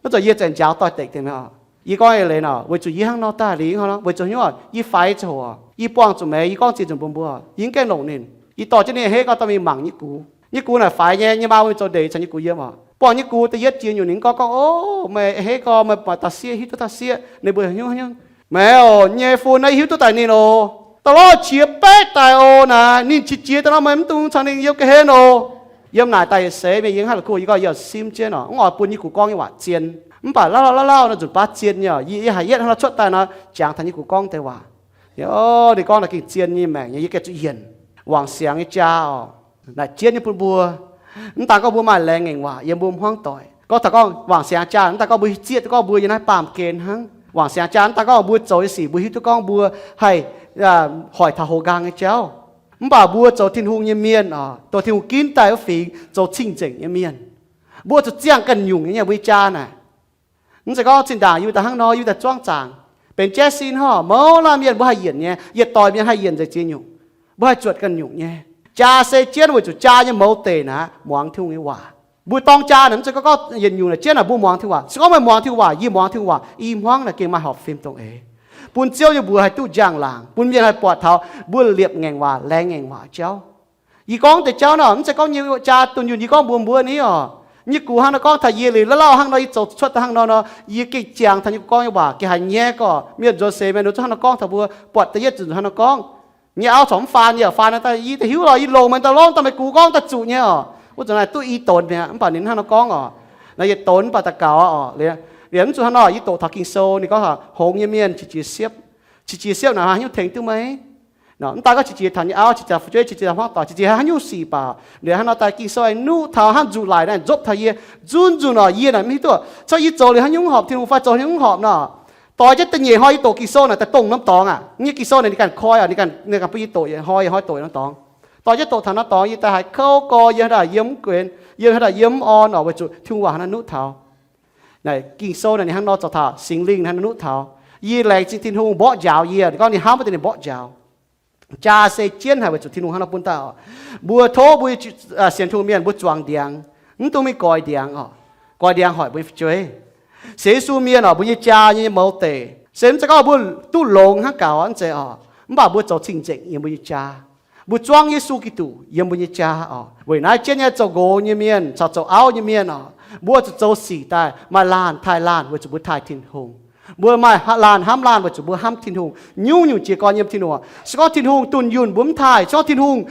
Wuov zanc yie ziouc njaaux doix-dekc deix mi'aqv. Yie gorngv eix leiz nor, weic zuqc yie hnangv nor daaih liuz hnangv nor, weic zuqc hnyouv yie faix ziangh hoc, yie buangh zuqc meih, yie gorngv ziex nzunc bun mbuo, yie mv gaengh longc ninh. Yie dorh jienv ninh a'hneiv gau dorh mingh mangc nyei gux. Nyei gux naaic faix nyei, nyei maa mbuo mingh zoux ndeic caux nyei gux yiem oc. Buangh nyei gux da'yietv jiex nyungc ninh gorngv gorngv, o, meih a'hneiv gau, meih buatc dauh sieqv, hiuv duqv dauh sieqv, ninh mbuo haaix nyungc haaix nyungc. Meih oc, nyei fun naaiv hiuv duqv daaih ninh oc. Daaih lorz qiex baeqv daaih oc naaic, ninh qiex jiez daaih nor meih mv dungx caux ninh yiem ga'hlen oc. Yiem naaic daaih yietc seix mingh yie hnangv la'kuqv yie gorngv yie oix simv jienv oc, mv oix bun nyei gux gorngv nyei waac zien. Mv baac lauh lauh lauh lauh nor nzunc baav zien nyei oc. Yie, yie haiz yietv hnangv nor cuotv daaih nor, jangx taux nyei gux gorngv deix waac. Ninh gorngv naaic gengh zien nyei maengc nyei, yie gengh zuqc yienc. Wangc siangx nyei jaa oc, naaic jienv nyei bun mbuo. Mv daan gorngv mbuo maaih laengz ngaengc waac yiem mbuo hmuangv doic. Gorngv taux gorngv wangc siangx jaa, mv daan gorngv mbuo zieqv duqv gorngv mbuo yiem naaiv baamh gen hnangv. Wangc siangx jaa mv daan gorngv mbuo zoux nyei sic mbuo hiuv duqv gorngv mbuo haih hoic taux hoz nqaang nyei jauv. Mv baac mbuo zoux Tin-Hungh nyei mienh oc, dongh Tin-Hungh ginv daaih wuov fingx, zoux cing-nzengc nyei mienh. Mbuo zuqc ziangh ganh nyungc nyei mbuo nyei jaa naaic. Mv zeiz gorngv zinh ndaangc yie daaih hnangv nor, yie daaih zuangv zaangc, benx jaiv sin hnangv. Mouz laanh mienh mbuo haih yienc nyei, yietc doic mienh haih yienc nzengc ziex nyungc. Mbuo haih zuotc ganh nyungc nyei. Jaa se jienv weic zuqc jaa nyei mouz deic naaic muangx Tin-Hungh nyei waac. Mbuo dorng jaa naaic mv zeiz gorngv gorngv yietc nyungc naaic jienv naaic mbuo muangx Tin-Hungh waac. Se gorngv meih muangx Tin-Hungh waac, yie muangx Tin-Hungh waac, i hmuangv naaic gengh maaih horpc fim dongh eix, bun Ziouv nyei mbuox haih duqv njang-laangc, bun mienh haih buatc taux mbuo liepc ngaengc waac, laengz ngaengc waac jauv. Yie gorngv deix jauv nor, mv zeiz gorngv nyei jaa dunh yunh yie gorngv mbuox mbuo ni oc. Nyei gux hnangv nor gorngv taux yie liuz, lauh lauh hnangv nor yie zoux cuotv daaih hnangv nor nor, yie gengh jangx taux nyei gux gorngv nyei waac gengh haiz nyaiv gorqv. Mienh nzuonx seix mienh nor zuqc hnangv nor gorngv taux mbuo, buatc da'yietv nzunc hnangv nor gorngv. Nyei auv corc mv faan, yie faan daaih, yie daaih hiuv lorqc, yie longc meih daaih lorngv daaih meih gux gorngv daaih zuqc nyei oc. Wuov zanc naaic duqv i donx mi'aqv, mv baac ninh hnangv nor gorngv oc. Naaiv yietc donx mv baac daux gaux oc. Liuz mv zuqc hnangv nor, yie doqc taux Ging-Sou ninh gorngv hongx nyei mienh qiex jiez siepv. Qiex jiez siepv naaic haaix nyungc tengx duqv meih? Mv daan gorngv qiex jiez taux nyei auv, qiex jiez taux fu'jueiv, qiex jiez taux hmuangv doic, qiex jiez haaix nyungc sic baac, liuz hnangv nor daaih Ging-Sou aengx nuqv taux hnangv nzuqc laic naaiv nzopv taux yie. Nzunc nzunc oc, yie naaic mv hiuv duqv, cov yie zoux liuz haaix nyungc horpc, Tin-Hungh fai zoux haaix nyungc horpc nor. Doix jienv da'nyeic hnoi yie doqc Ging-Sou naaic daaih dongh norm dorngx aqv. Nyei Ging-Sou naaic ninh ganh koi oc, ninh ganh, ninh ganh bun yie doqc yietc hnoi yietc hnoi doqc norm dorngx. Doix jienv doqc taux norm dorngx yie daaih haiz kouv gorx, yie hnangv daaih yiem mv guenx, yie hnangv daaih yiem mv orn oc, weic zuqc Tin-Hungh waac hnangv naaiv nuqv taux. Naaic Ging-Sou naaic ninh hnangv nor zoux taux Singx Lingh hnangv naaiv nuqv taux. Yie laengz zingh Tin-Hungh mborqv njaaux yie, ninh gorngv ninh hnamv wuov deix ninh mborqv njaaux. Jaa se jienv haic weic zuqc Tin-Hungh hnangv nor bun daaih oc. Mbuo tov mbuo sienx Tin-Hungh mienh mbuo zuangx ndiangx, mv dungx mingh goix ndiangx oc. Goix ndiangx hoic mbuo nyei fu'jueiv. Sienx Yesu mienh oc, mbuo nyei jaa nyei mouz deic se mv zeiz gorngv mbuo duqv longx hnangv gaux aqv, mv zeiz oc. Mv baac mbuo zoux cing-nzengc yiem mbuo nyei jaa. Mbuo zuangv Yesu Giduc yiem mbuo nyei jaa oc. Weic naaiv jienv nyei zoux nqox nyei mienh caux zoux auv nyei mienh oc, mbuo zuqc zoux sic daaih maaih laanh taaih laanh weic zuqc mbuo taaih Tin-Hungh. Mbuo maaih laanh hnamv laanh weic zuqc mbuo hnamv Tin-Hungh. Nyungc-nyungc jiez gorn yiem Tin-Hungh. Se gorngv Tin-Hungh dunh yunh mbuo mv taaih, se gorngv Tin-Hungh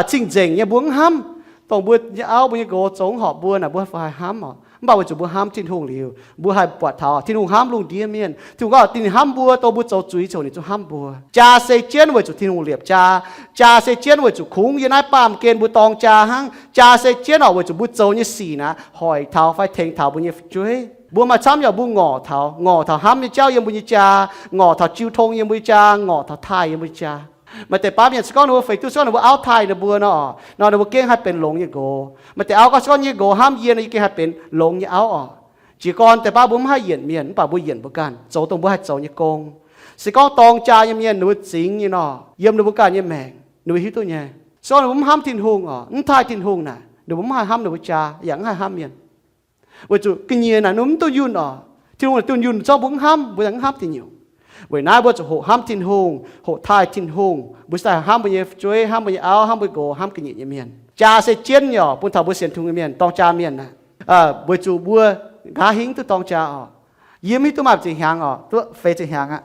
cing-nzengc nyei mbuo mv hnamv, dongh mbuo nyei auv mbuo nyei nqox zoux mv horpc mbuo naaic, mbuo fai haih hnamv oc. Mv baac weic zuqc mbuo hnamv Tin-Hungh liuz, mbuo haih buatc taux Tin-Hungh hnamv lungh ndiev mienh. Tin-Hungh gorngv ninh hnamv mbuo, dongh mbuo zoux zuiz ziouc ninh zungv hnamv mbuo. Jaa se jienv weic zuqc Tin-Hungh liepc jaa. Jaa se jienv weic zuqc kungx yiem naaiv baamh gen mbuo dorng jaa hnangv. Jaa se jienv oc weic zuqc mbuo zoux nyei sic naaic hoic taux fai tengx taux mbuo nyei fu'jueiv. Mbuo maaih camv yaac mbuo ngorc taux, ngorc taux hnamv nyei jauv yiem mbuo nyei jaa, ngorc taux jiu tong yiem mbuo nyei jaa, ngorc taux taaih yiem mbuo nyei jaa. Maaih deix baav mienh se gorngv ninh mbuo feix duqv, se gorngv ninh mbuo auv taaih ninh mbuo nor, nor ninh mbuo gengh haih benx longx nyei nqox. Maaih deix auv gorngv se gorngv nyei nqox hnamv yie nor, yie gengh haih benx longx nyei auv oc. Jiez gorn deix baav mbuo mv haih yienc mienh, mv baac mbuo yienc mbuo ganh zoux dongh mbuo haih zoux nyei gong. Se gorngv dorng jaa nyei mienh ninh mbuo zingx nyei nor, yiem ninh mbuo ganh nyei maengc ninh mbuo hiuv duqv nyei. Se gorngv ninh mbuo mv hnamv Tin-Hungh oc, mv taaih Tin-Hungh naaic, ninh mbuo mv haih hnamv ninh mbuo jaa yaac mv haih hnamv mienh. Weic zuqc ga'nyiec naaic ninh mv dunh yunh oc. Tin-Hungh naaic dunh yunh, zorqv mbuo mv hnamv, mbuo yaac mv hnamv dinh nyungc. Weic naaiv mbuo zuqc hoqc hnamv Tin-Hungh, hoqc taaih Tin-Hungh, mbuo se daaih hnamv mbuo nyei fu'jueiv, hnamv mbuo nyei auv, hnamv mbuo nqox, hnamv ga'nyiec nyei mienh. Jaa se jienv nyei oc, bun taux mbuo sienx Tin-Hungh nyei mienh, dorng jaa mienh naaic, weic zuqc mbuo nqa'haav hingv duqv dorng jaa oc. Yie mv hiuv duqv maaih zinh hnyangx oc, duqv feix zinh hnyangx aqv.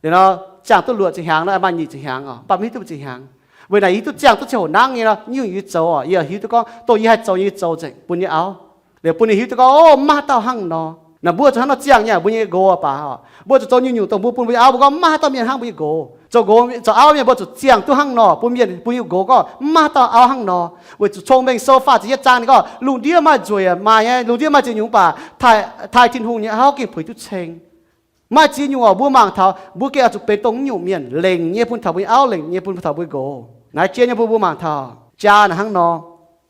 Liuz nor, ziangh duqv luoqc zinh hnyangx nor, maaih nyic zinh hnyangx oc, mv baac mv hiuv duqv zinh hnyangx. Weic naaic yie hiuv duqv ziangh duqv ziangh hoc nangv nyei nor, nyungc yie zoux oc, yie hiuv duqv gorngv dongh yie haih zoux nyei zoux nzengc bun yie auv. Liuz bun ninh hiuv duqv gorngv, o, mv maaih haaix dauh hnangv nor. Naaic mbuo zuqc hnangv nor ziangh nyei, mbuo nyei nqox baac oc, mbuo zuqc zoux nyungc-nyungc dongh mbuo bun mbuo nyei auv, mbuo gorngv mv maaih haaix dauh mienh hnangv mbuo nyei nqox. Zoux nqox zoux auv mienh mbuo zuqc ziangh duqv hnangv nor bun mienh, bun nyei nqox gorngv mv maaih haaix dauh auv hnangv nor. Weic zuqc Cong-Mengh Sou faah ziepc yietv zaang ninh gorngv lungh ndiev maaih nzueic maaih nyei, lungh ndiev maaih ziex nyungc, mv baac taaih, taaih Tin-Hungh nyei auv gengh puix duqv ceng. Maaih ziex nyungc oc, mbuo mangc taux mbuo gengh oix zuqc benx dongh nyungc mienh, lengc nyei bun taux mbuo nyei auv, lengc nyei bun taux mbuo nqox. Naaiv jienv nyei bun mbuo mangc taux jaa naaic hnangv nor.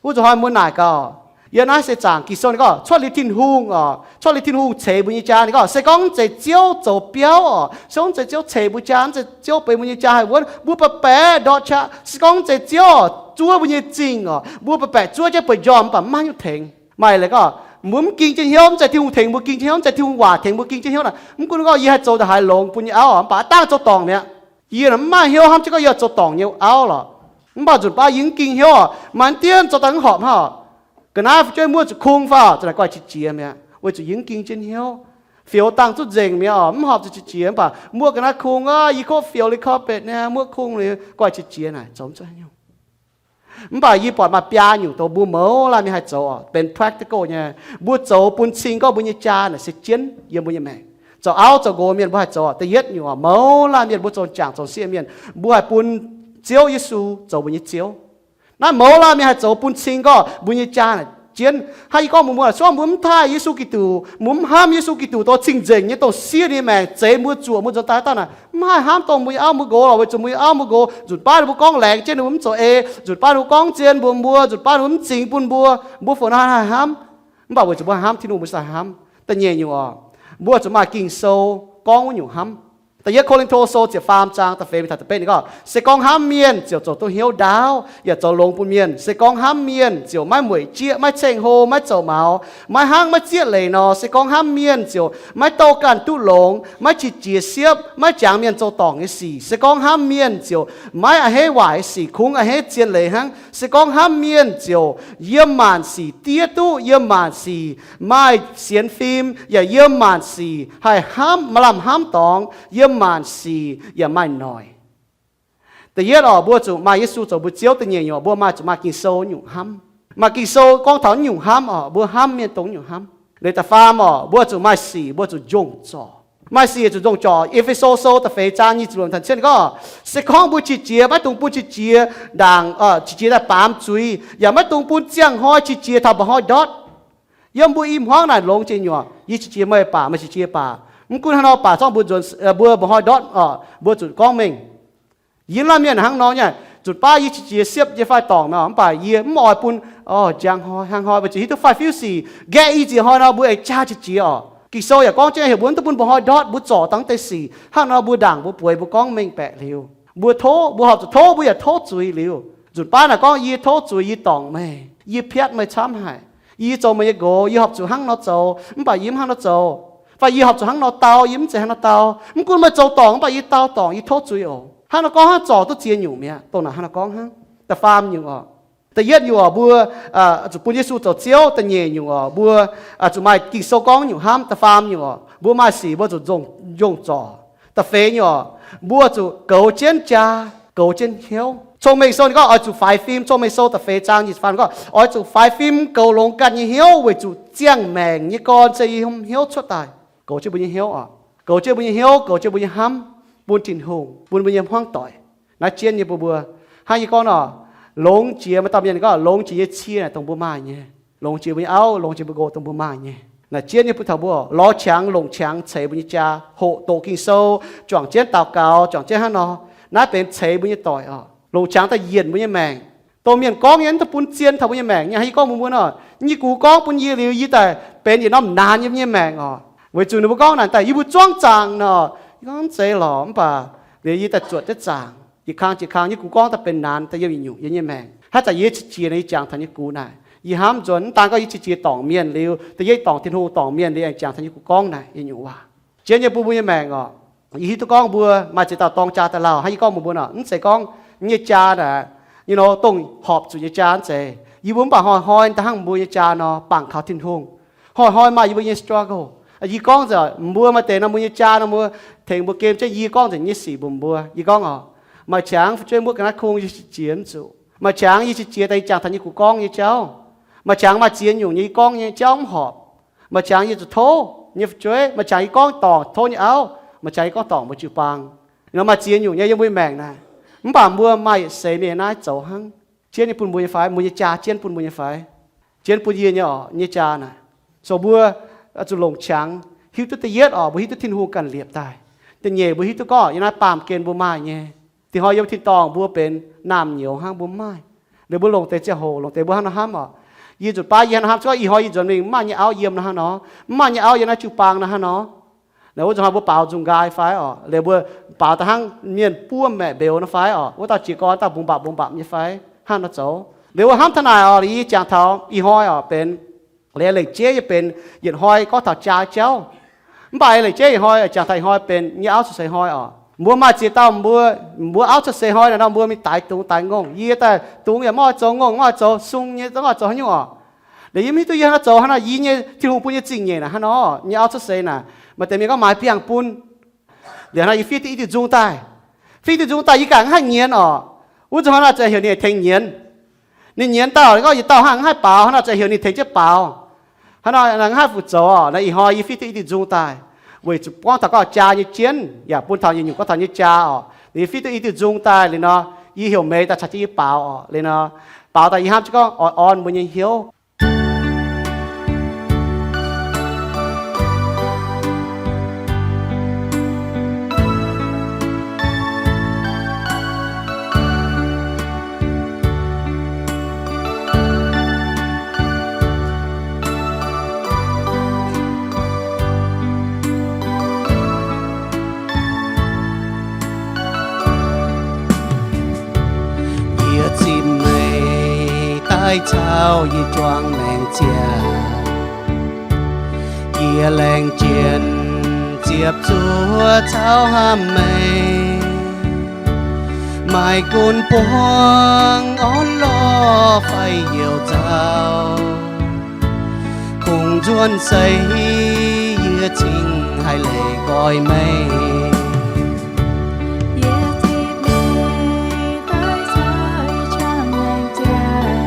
Wuov zuqc hnoi mbuo naaic gaax, yiem naaiv se zaangc Ging-Sou ninh gorngv cuotv liuz Tin-Hungh oc, cuotv liuz Tin-Hungh ceix mbuo nyei jaa. Ninh gorngv se gorngv mv zeiz Ziouv zoux biauv oc, se gorngv mv zeiz Ziouv ceix mbuo jaa, mv zeiz Ziouv benx mbuo nyei jaa haih wuonv, mbuo baeqc-baeqc ndortv qaqv. Se gorngv mv zeiz Ziouv zuov mbuo nyei zingh oc, mbuo baeqc-baeqc zuov jienv bueix njormh, mv baac mv maaih haaix nyungc tengx. Maaih leiz gorngv mbuo mv ging jienv hnyouv, mv zeiz Tin-Hungh tengx mbuo ging jienv hnyouv, mv zeiz Tin-Hungh waac tengx mbuo ging jienv hnyouv naaic. Mv gunv gorngv yie haih zoux ndongc haaix longx bun nyei auv oc, mv baac dangh zoux dorngc mi'aqv. Yie mv maaih hnyouv hnamv jienv gorngv yie oix zoux dorngc nyei auv lorqc. Mv baac nzunc baav yie mv ging hnyouv oc, maaih dien zoux daaih mv horpc hnangv oc. Ga'naaiv fu'jueiv muoqv zuqc kung fai oc, za'naaic guaih qiex jiez mi'aqv, weic zuqc yie mv ging jienv hnyouv. Fioux dangh zuqv nzengc mi'aqv oc, mv horpc zuqc qiex jiez, mv baac muoqv ga'naaiv kung aqv, yie kov fioux liuz carpet naaic, muoqv kung liuz guaih qiex jiez naaic, zoux mv zuqc haaix nyungc. Mv baac yie buatc maaih biaa nyungc dongh mbuo mouz laanh mienh haih zoux oc, benx practical nyei. Mbuo zoux bun cing gorngv mbuo nyei jaa naaic se jienv yiem mbuo nyei maengc. Zoux auv zoux nqox mienh mbuo haih zoux oc. Da'yietv nyungc oc, mouz laanh mienh mbuo zoux jangc zoux sieqv mienh, mbuo haih bun Ziouv Yesu zoux mbuo nyei Ziouv. Naaiv mouz laanh mienh haih zoux bun cing gorngv mbuo nyei jaa naaic jienv. Hnangv yie gorngv mbuox mbuo, se gorngv mbuo mv taaih Yesu Giduc, mbuo mv hnamv Yesu Giduc, dongh cing-nzengc nyei, dongh siev ninh maengc, zeix mbuo, zuoqc mbuo nzuonx daaih dauh naaic, mv haih hnamv dongh mbuo nyei auv mbuo nqox lorqc, weic zuqc mbuo nyei auv mbuo nqox nzunc baav ninh mbuo gorngv laengz jienv ninh mbuo mv zoux ei, nzunc baav ninh mbuo gorngv zien mbuox mbuo, nzunc baav ninh mbuo mv zingx bun mbuo, mbuo fungc nor haih hnamv? Mv baac weic zuqc mbuo haih hnamv Tin-Hungh, mbuo se haih hnamv. Da'nyeic nyungc oc, mbuo zuqc maaih Ging-Sou gorngv wuov nyungc hnamv. Da'yietv Ko^lin^to Sou ziepc faam zaang da'feix mingh taux da'betv ninh gorngv, se gorngv hnamv mienh ziouc zoux duqv hnyouv ndaauv yaac zoux longx bun mienh. Se gorngv hnamv mienh ziouc maiv mueic jieqv, maiv ceng-hlo, maiv zoux maux, maiv hnangv maiv zieqv leiz nor. Se gorngv hnamv mienh ziouc maiv douh ganh duqv longx, maiv qiex jiez siepv, maiv jangx mienh zoux dorngc nyei sic. Se gorngv hnamv mienh ziouc maiv a'hneiv waaic sic, kungx a'hneiv zien leiz hnangv. Se gorngv hnamv mienh ziouc yiem maanc sic diev duqv, yiem maanc sic maaih sienx fim, yaac yiem maanc sic haih hnamv, maaih lamh hnamv dorngx, yiem maanc sic yaac maaih noic. Da'yietv oc, mbuo zuqc maaih Yesu zoux mbuo Ziouv. Da'nyeic nyungc, mbuo maaih zuqc maaih Ging-Sou nyungc hnamv. Maaih Ging-Sou gorngv taux nyungc hnamv oc, mbuo hnamv mienh dongh nyungc hnamv. Liuz da'faam oc, mbuo zuqc maaih sic, mbuo zuqc njongc zorc. Maaih sic zuqc njongc zorc. E^fe^so Sou da'feix zaang nyic ziepc luoqc taux cietv gorngv, se gorngv mbuo qiex jiez, maiv dungx bun qiex jiez ndaangc, qiex jiez daaih baamz zuiz, yaac maiv dungx bun ziangh hnoi qiex jiez taux mba'hnoi ndortv. Yiem mbuo i hmuangv naaic longx jiex nyuoqc, yie qiex jiez meih baac, meih qiex jiez baac. Mv gunv hnangv nor baac zorngv mbuo nzuonx, mbuo mba'hnoi ndortv oc, mbuo zuqc gorngv mengh. Yie laanh mienh hnangv nor nyei, nzunc baav yie qiex jiez siepv yie fai dorngc nor, mv baac yie mv oix bun, o, njang hnoi, hnangv hnoi, weic zuqc hiuv duqv faix fiuv sic, nqaeqv i nziex hnoi nor mbuo aengx jaa qiex jiez oc. Ging-Sou yaac gorngv jienv heuc mbuo mv dungx bun mba'hnoi ndortv, mbuo zorc dangh deix sic. Hnangv nor mbuo ndaangc mbuo bueix mbuo gorngv mengh baeqc liuz. Mbuo tov, mbuo horpc zuqc tov, mbuo yaac tov zuiz liuz. Nzunc baav naaic gorngv, yie tov zuiz, yie dorngc meih, yie piatv meih camv haic. Yie zoux meih nyei nqox, yie horpc zuqc hnangv nor zoux, mv baac yie mv hnangv nor zoux. Fai yie horpc zuqc hnangv nor dau, yie mv zeiz hnangv nor dau. Mv gunv meih zoux dorngc, mv baac yie dau dorngc, yie tov zuiz oc. Hnangv nor gorngv hnangv zorc duqv ziex nyungc mi'aqv. Dongh naaic hnangv nor gorngv hnangv. Da'yietv nyungc oc, mbuo zuqc bun Yesu zoux Ziouv. Da'nyeic nyungc oc, mbuo zuqc maaih Ging-Sou gorngv nyungc hnamv. Da'faam nyungc oc, mbuo maaih sic mbuo zuqc njongc zorc. Da'feix nyungc oc, mbuo zuqc goux jienv jaa, goux jienv hnyouv. Cong-Mengh Sou ninh gorngv oix zuqc faix fim. Cong-Mengh Sou da'feix zaang nyic ziepc faam gorngv oix zuqc faix fim goux longx ganh nyei hnyouv weic zuqc ziangh maengc nyei gorn se yiem hnyouv cuotv daaih. Goux jienv mbuo nyei hnyouv oc. Goux jienv mbuo nyei hnyouv, goux jienv mbuo nyei hnamv bun Tin-Hungh, bun mbuo nyei hmuangv doic. Naaiv jienv nyei bun mbuo. Hnangv yie gorngv nor, longx jiex, maaih dauh mienh gorngv longx jiex nyei cie naaic dongh mbuo maaih nyei. Longx jiex mbuo nyei auv, longx jiex mbuo nqox dongh mbuo maaih nyei. Naaic jienv nyei bun taux mbuo lorz qangx longc qangx ceix mbuo nyei jaa, hoqc doqc Ging-Sou, juangc jienv daux gaux, juangc jienv hnangv nor. Naaiv benx ceix mbuo nyei doic oc. Longc qangx daaih yienc mbuo nyei maengc. Dongh mienh gorngv nyei mv dungx bun zien taux mbuo nyei maengc. Yie hnangv yie gorngv mbuo nor, yie gux gorngv bun yie liuz, yie daaih benx yietc norm naanx yiem yie nyei maengc oc. Weic zuqc ninh mbuo gorngv naaic daaih yie mbuo zuangv zaangc nor, yie gorngv mv zeiz lorqc, mv baac liuz yie daaih zuotc jienv zaangc. Jiex kang jiex kang yie gux gorngv daaih benx naanx daaih yiem yietc nyungc yiem nyei maengc. Hnangv zanc yie qiex jiez nor yie jangx taux nyei gux naaic, yie hnamv nzuonx mv daan gorngv yie qiex jiez dorngc mienh liuz, da'yietv dorngc Tin-Hungh dorngc mienh liuz aengx jangx taux nyei gux gorngv naaic yietc nyungc waac. Jienv nyei bun mbuo nyei maengc oc. Yie hiuv duqv gorngv mbuo maaih ziex dauh dorng jaa daaih lauh, hnangv yie gorngv mbuox mbuo nor, mv zeiz gorngv nyei jaa naaic, you know, dongh horpc zuqc nyei jaa mv zeiz. Yie mbuo mv baac hnoi-hnoi da'hnangv mbuo nyei jaa nor bangc kaux Tin-Hungh. Hnoi-hnoi maaih yie mbuo nyei struggle. Yie gorngv nzengc mbuo maaih deix nor mbuo nyei jaa nor mbuo tengx mbuo gem jienv. Yie gorngv nzengc nyei sic mbuox mbuo. Yie gorngv oc, maaih qangx fu'jueiv muoqv ga'naaiv kung yie qiex jiez mv zuqc. Maaih qangx yie qiex jiez daaih yie jangx taux nyei gux gorngv nyei jauv. Maaih qangx maaih ziex nyungc nyei yie gorngv nyei jauv mv horpc. Maaih qangx yie zuqc tov nyei fu'jueiv, maaih qangx yie gorngv dorngc tov nyei auv, maaih qangx yie gorngv dorngc mbuo jiu-baang. Nor maaih ziex nyungc nyei yiem mbuo maengc naaic. Mv baac mbuo maaih yietc seix mienh naaiv zoux hnangv. Jienv nyei bun mbuo nyei fai? Mbuo nyei jaa jienv bun mbuo nyei fai? Jienv bun yie nyei oc, nyei jaa naaic. So mbuo zuqc longc qangx hiuv duqv da'yietv oc, mbuo hiuv duqv Tin-Hungh ganh liepc daaih. Da'nyeic mbuo hiuv duqv gorngv yiem naaiv baamh gen mbuo maaih nyei. Dinh hnoi yiem tin-dorngh mbuo benx naamh nyouz hnangv, mbuo mv maaih. Liuz mbuo longc deix ziangh hoc, longc deix mbuo hnangv nor hnamv oc. Yie nzunc baav yie hnangv nor hnamv, se gorngv ih hnoi yie nzuonx mingh mv maaih nyei auv yiem nor hnangv nor, mv maaih nyei auv yiem naaiv jiu-baang nor hnangv nor, naaic wuov nzunc hnoi mbuo baaux nzung nqaai fai oc? Liuz mbuo baaux daaih hnangv mienh buov maeqc mbeux nor fai oc? Wuov dauh jiez gorn dauh mbungx mbapc mbungx mbapc nyei fai? Hnangv nor zoux. Liuz wuov hnamv taux naaic oc, yie jangx taux ih hnoi oc benx, liuz lengc jeiv yie benx yietc hnoi gorngv taux jaa jauv. Mv baac lengc jeiv ih hnoi jangx taux ih hnoi benx nyei auv cuotv seix hnoi oc. Mbuo maaih ziex dauh mbuo, mbuo auv cuotv seix hnoi naaic nor mbuo mingh daix dungz daix ngongh. Yie daaih dungz yaac mv oix zoux, ngongh mv oix zoux, sung nyei mv oix zoux haaix nyungc oc. Liuz yie mv hiuv duqv yie hnangv nor zoux hnangv nor, yie nyei Tin-Hungh bun nyei zingh nyeic naaic hnangv nor, nyei auv cuotv seix naaic, maaih deix mienh gorngv maaih biangh bun. Liuz hnangv nor yie fiev duqv i diuh nzung daaih. Fiev i diuh nzung daaih yie ganh mv haih nyienz oc. Wuov nzunc hnangv nor ziouc heuc ninh tengx nyienz. Ninh nyienz dauh gorngv yietc dauh hnangv mv haih baaux, hnangv nor ziouc heuc ninh tengx jienv baaux. Hnangv nor mv haih fu zoux oc. Naaiv ih hnoi yie fiev duqv i diuh nzung daaih, weic zuqc gorngv taux gorngv jaa nyei jienv yaac bun taux yietc nyungc gorngv taux nyei jaa oc. Liuz yie fiev duqv i diuh nzung daaih liuz nor, yie heuc Mei daaih caux jienv yie baaux oc. Liuz nor baaux daaih yie hnamv jienv gorngv oix orn mbuo nyei hnyouv. Yie zipv meih daaih caux yie juangc maengc ziangh. Yie laengz jienv ziepc zuoqv caux hnamv meih, maaih gunv buangv orn lorh fai youc nzauh. Kungx nzuonx seix yie cingx haih leih nqoi meih. Yie zipv meih daaih caux yie juangc maengc ziangh.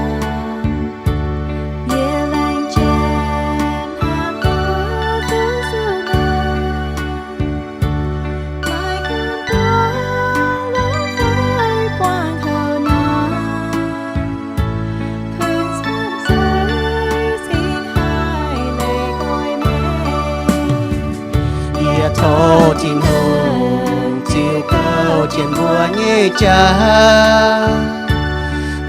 Yie laengz jienv hnamv duqv zuqc meih. Maaih gunv buangv lorh fai buangh kouv nor, kungx nzuonx seix cingx haih leih nqoi meih. Yie tov Tin-Hungh ziux gouv jienv mbuo nyei jaa,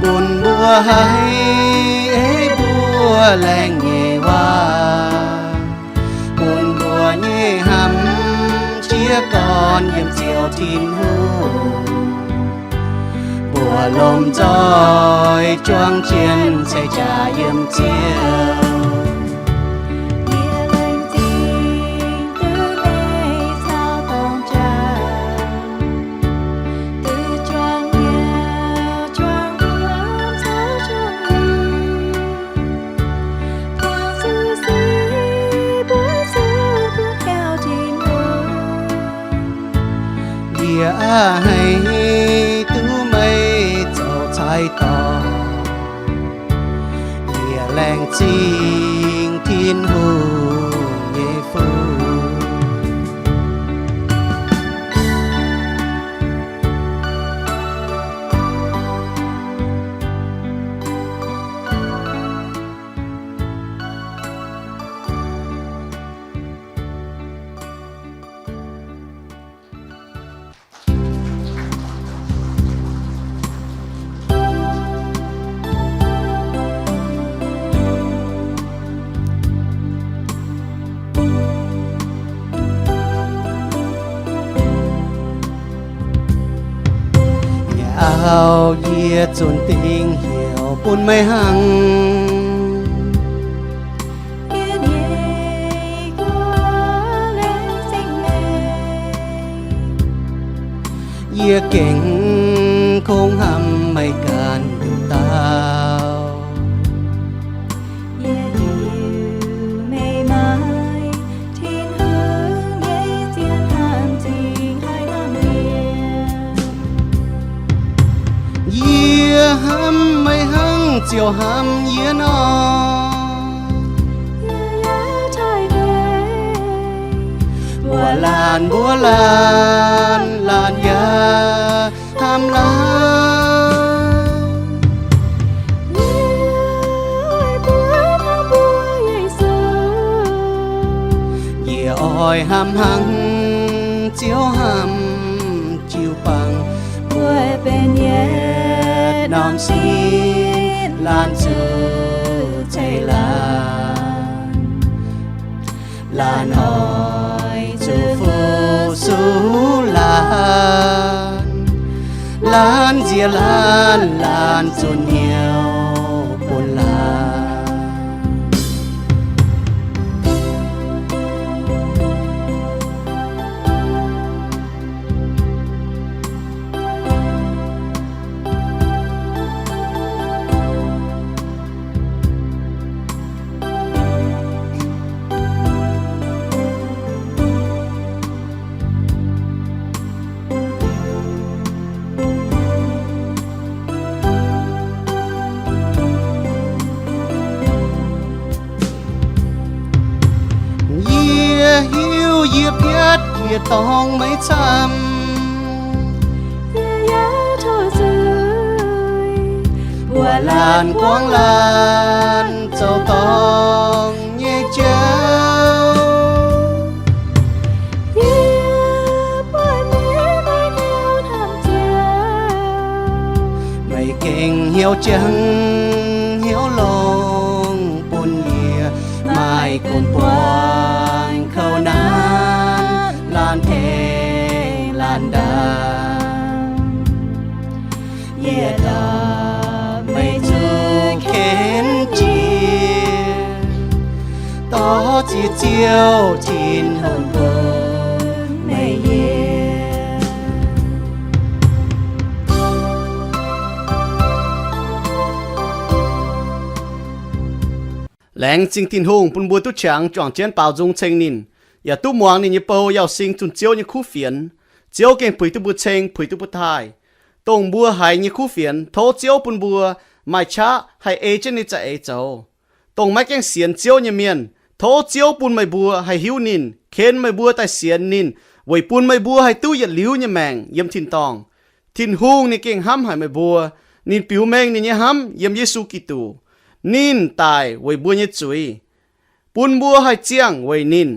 bun mbuo haiz ei mbuo laengz nyei waac, bun mbuo nyei hnamv jiez gorn yiem Ziouv Tin-Hungh. Lomh nzoih juang jienv ceix jaax yiem Ziouv. Yie laengz zingh duqv meih caux dorngc jaax, duqv juang hnyouv juang hmuangv caux juang lui, buangh zuqc sic mbuo zuqc bun biauv Tin-Hungh. Yie a'hneiv duqv meih zoux caaix dorngc. Yie laengz zingh Tin-Hungh nyei fuqv. Yie auv, yie zunc dingc heuc bun meih hnangv. Yie gengh kungx hnamv meih ganh nduqc dauh. Yie hiuv meih maaih Tin-Hungh nyei zien hnamv cingx haih hnamv yie. Yie hnamv meih hnangv Ziouv hnamv yie nor. Yie yaac taaih meih. Mbuo laanh, mbuo laanh, laanh yaac hnamv laanh. Yie oix hnamv mbuo Yesu. Yie oix hnamv hnangv Ziouv hnamv jiu-baang. Mbuo benx yietc norm sin, laanh zuqc ceix laanh. Laanh oix zuqc fu-sux laanh, laanh nziex laanh, laanh zunh hnyouv bun laanh. Yie hiuv yie piatv jiex dorngx meih camv. Yie yaac tov zuiz buatc laanh guangc laanh zoux dorngc nyei jauv. Yie buatc meih maaih hnyouv hnamv Ziouv. Meih gengh hnyouv jangx hnyouv longx bun yie, maaih gunv buangh kouv nanv laanh tengx laanh ndaam. Yie ndorpc meih zuqc kenv jiex, dorh ziex Ziouv Tin-Hungh bun meih yiem. Laengz zingh Tin-Hungh bun mbuo duqv qangx juangc jienv baaux nzung ceng ninh, yaac duqv muangx ninh nyei bou, yauh sing zunh Ziouv nyei kuv fienx. Ziouv gengh puix duqv mbuo ceng, puix duqv mbuo taaih. Dongh mbuo haiz nyei kuv fienx, tov Ziouv bun mbuo maaih qaqv haih ei jienv ninh za'eix zoux. Dongh maiv gaengh sienx Ziouv nyei mienh, tov Ziouv bun meih mbuo haih hiuv ninh, ken meih mbuo daaih sienx ninh, weic bun meih mbuo haih duqv yietc liuz nyei maengc yiem tin-dorngh. Tin-Hungh ninh gengh hnamv haic meih mbuo. Ninh biux mengh ninh nyei hnamv yiem Yesu Giduc. Ninh daic weic mbuo nyei zuiz, bun mbuo haih ziangh weic ninh.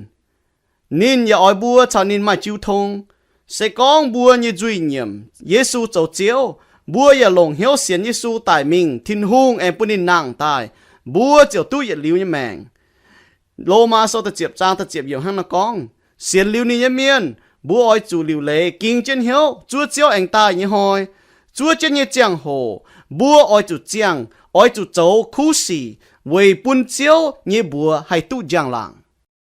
Ninh yaac oix mbuo caux ninh maaih jiu tong. Se gorngv mbuo nyei nzuih nyiemc Yesu zoux Ziouv, mbuo yaac longc hnyouv sienx Yesu daic mingh, Tin-Hungh aengx bun ninh nangh daaih, mbuo ziouc duqv yietc liuz nyei maengc. Lomaa Sou da'ziepc zaang da'ziepc yiemc hnangv naaiv gorngv, sienx liuz ninh nyei mienh, mbuo oix zuqc liuc leiz ging jienv hnyouv zuov Ziouv aengx daaih nyei hnoi, Zuov jienv nyei ziangh hoc mbuo oix zuqc ziangh, oix zuqc zoux kuv sic weic bun Ziouv nyei mbuox haih duqv njang-laangc.